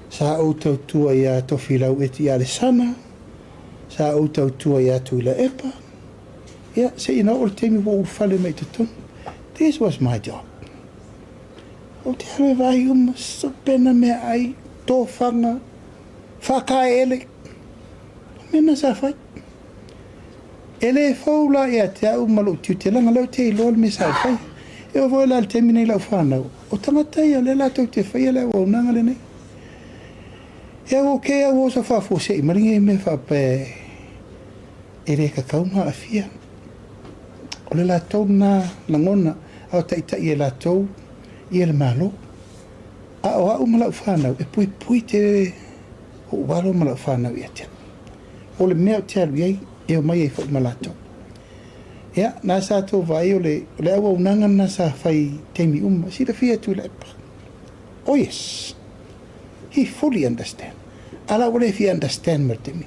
sa ou tautua ia Tofilau Eti Alesana, sa ou tautua ia Tuilaepa, ia, seia oo i le taimi ua ou ulufale mai i totonu. This was my job. Ou te alu e vaai uma, sopena meaai, tofaga, faakaeele, o mea na sa fai. E le fou la ia te au ma lou tiute, leaga o lea ou te iloa le mea sa ou faia. E oo foi la i le taimi nei lau fanau, o tagata ia o lea latou te faia le auaunaga lenei. E au ok au oso faafuasei mai lenei mea faapea e le tatau ona aafia. O le latou lena lagona a o taitai e latou ia le Malo. A o au ma lau fanau e puipui tele ou alo ma lau fanau ia te au. O le mea ou te alu i ai, e omai ai foi ma latou. Ia, na sa tou vaai o le, o le auaunaga lena sa fai i taimi uma. Silafia e Tuilaepa. Oh yes. He fully understand. A la ua le fia understand ma le taimi.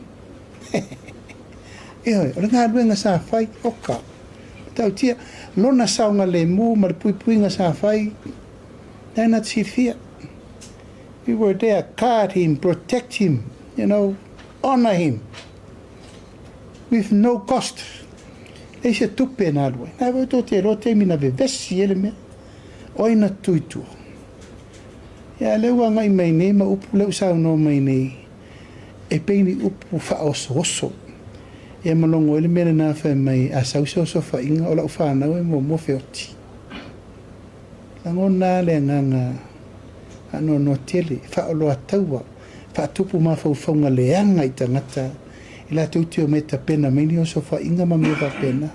Ioe, o le galuega sa fai, oka. Matautia, lona saogalemu ma le puipuiga sa fai, lena na te silafia. We were there, guard him, protect him, you know, honour him with no cost. Leai se tupe na alu ai. Na e tou te iloa taimi na vevesi ai le mea. O ai na tui tua? Ia lea ua agai mai nei ma upu lea ua saunoa mai nei e pei ni upu faaosooso. Ia ma logo ai le mea lena fai mai a sau se osofaiga o lau fanau e muamua feoti. Lagona lava le agaga faanoanoa tele, faaoloataua, faatupu mafaufauga leaga i tagata i latou te omai e tapena mai ni osofaiga ma mea faapena.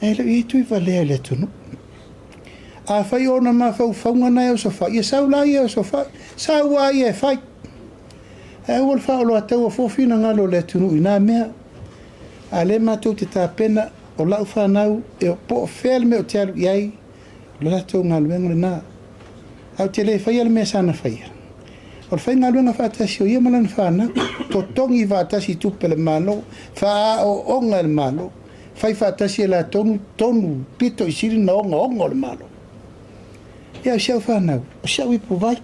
Ae le o i ai tuivalea i le atunuu. Afai o ona mafaufauga na e osofai, ia sau la ia e osofai, sau lava ia e fai. Ae aua le faaoloataua fua finagalo o le atunuu i na mea. A lea matou te tapena, o lau fanau, e po o fea le mea ou te alu i ai, o le latou galuega lena. Ae ou te le faia le mea sa na faia. O le faigaluega faatasi o ia ma lana fanau, totogi faatasi tupe a le Malo, faaaooga e le Malo, fai faatasi e latou tonu pito i sili na ogaoga o le Malo. Ia, o si au fanau, o si au ipuvai.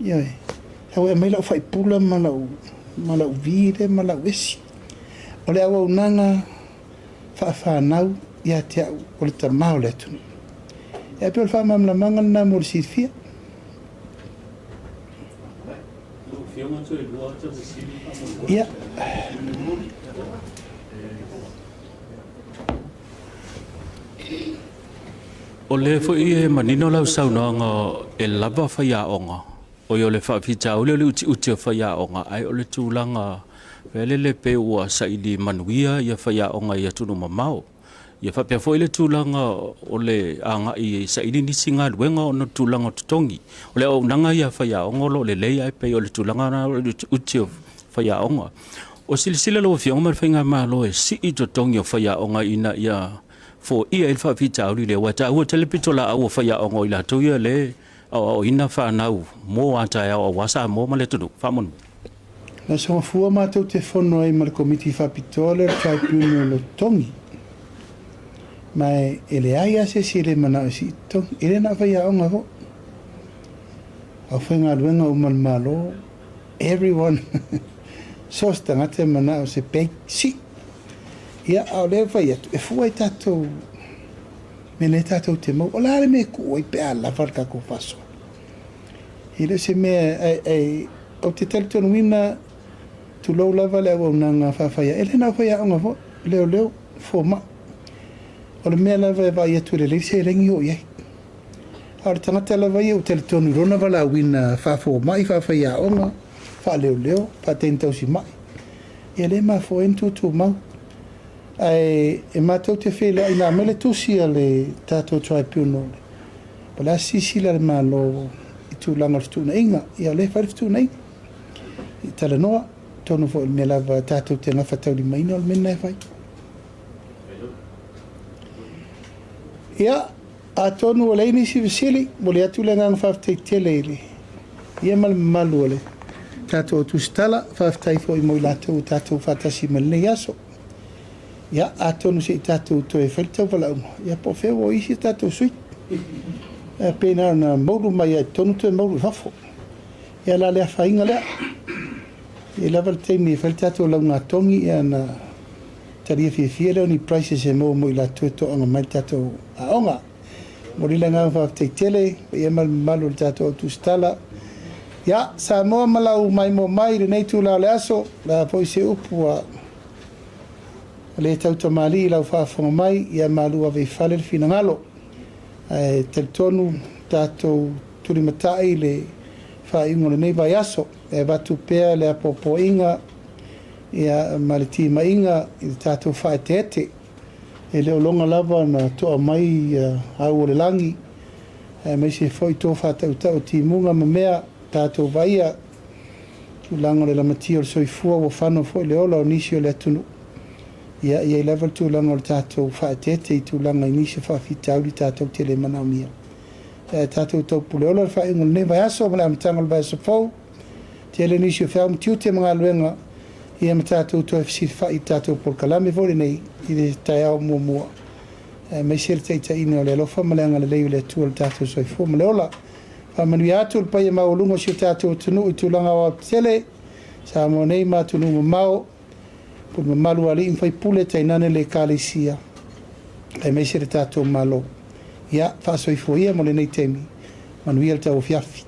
Ioe, sau e aumai lau faipula ma lau, ma lau vi lea ma lau esi. O le auaunaga faafanau ia te au o le tama o le atunuu. Ia, pei o le faamalamalamaga lena mo le silafia. Ia. O lea foi e manino lau saunoaga e lava faiaoga, oi o le faafitauli o le utiuti o faiaoga, ae o le tulaga lele pei ua saili manuia ia faiaoga i atunuu mamao. Ia faapea foi le tulaga o le agai e saili nisi galuega ona o le tulaga o totogi. O le auaunaga ia a faiaoga o lo o lelei ae pei o le tulaga lena o le utiuti o faiaoga. O silasila lau Afioga ma le Faigamalo e sii totogi o faiaoga ina ia foia ai le faafitauli lea, aua e taua tele pitolaau a faiaoga o i latou ia lea e aoaoina fanau mo a taeao aua Samoa ma le atunuu. Faamolemole. Na soafua matou te fono ai ma le Komiti Faapitoa lea o le Tribunal o Totogi. Ma e leai lava se isi e le manao e sii totogi. E le na o faiaoga foi. Aufaigaluega uma a le Malo, everyone, so o se tagata e manao se pei, sii. Ia, a o lea e fai atu, e fua i tatou mea lea tatou te maua. O le a le mea e tuu ai pe a lava le tatou faasoa? E le o se mea, ae ou te talitonuina, tulou lava le auaunaga faafaiaoga, e le na o faiaoga foi, leoleo, fomai. O le mea lava e vaai atu e lelei le seleni e oo i ai. A o le tagata lava ia ua talitonu i lona valaauina faafomai, faafaiaoga, faaleoleo, faataini tausimai. Ia lea e mafua ai ona tutumau. Ae e matou te feiloai ina aumai le tusi a le tatou Tribunal, po o le a se silasila a le Malo i tulaga o le fetuunaiga. Ia o lea e fai le fetuunaiga, i talanoa, atonu foi o le mea lava tatou te gafataulimaina o le mea lena e fai. Ia, atonu ua leai nisi fesili, momoli atu le agaga faafetai tele i le ia ma le mamalu o le tatou tusitala. Faafetai foi mo i latou ua tatou faatasi mai lenei aso. Ia, atonu se i tatou toe fai le tauvalaauga, ia po o fea ua o isi a tatou sui. Ia, pei na ona moulu mai lava i totonu toe moulu i fafo. Ia, o le a le afaina lea. E i ai lava le taimi e fai le tatou laugatogi, ia ona talia fiafia lea o ni prizes e maua mo i latou e toaga mai le tatou aoga. Momoli le agaga faafetai tele, paia ma le mamalu o le tatou au tusitala. Ia, Samoa ma lau maimoa mai i lenei itula o le aso, o le a foi se upu ua le tautamalii i lau faafofoga mai, ia malu ave i fale le finagalo. Ae talitonu tatou tulimatai i le faaiuga o lenei vaiaso, e avatu pea le apoapoaiga ia ma le timaiga i le tatou faaeteete. E le o loga lava ona toa mai au o le lagi, aemaise foi to faatautau o timuga ma mea tatou vaaia, tulaga o le lamatia o le soifua ua fano foi le ola o nisi o le atunuu. Ia, e i ai lava le tulaga o le tatou faaeteete i tulaga i nisi o faafitauli tatou te le manaomia. Ae tatou taupuleola le faaiuga o lenei vaiaso ma le amataga o le vaiaso fou. Tele nisi o feau ma tiute ma galuega, ia ma tatou toe fesilafai i le tatou polokalame foi lenei i le taeao muamua, aemaise le taitaiina o le alofa ma le agalelei o le Atua i le tatou soifua ma le ola. Faamanuia atu le paia maualuga o si o tatou atunuu i tulaga aoaotetele, Samoa nei ma atunuu mamao, pule mamalu a alii ma faipule, tainane le Ekalesia, aemaise le tatou Malo. Ia, faasoifua ia mo lenei taimi. Manuia le tauafiafi.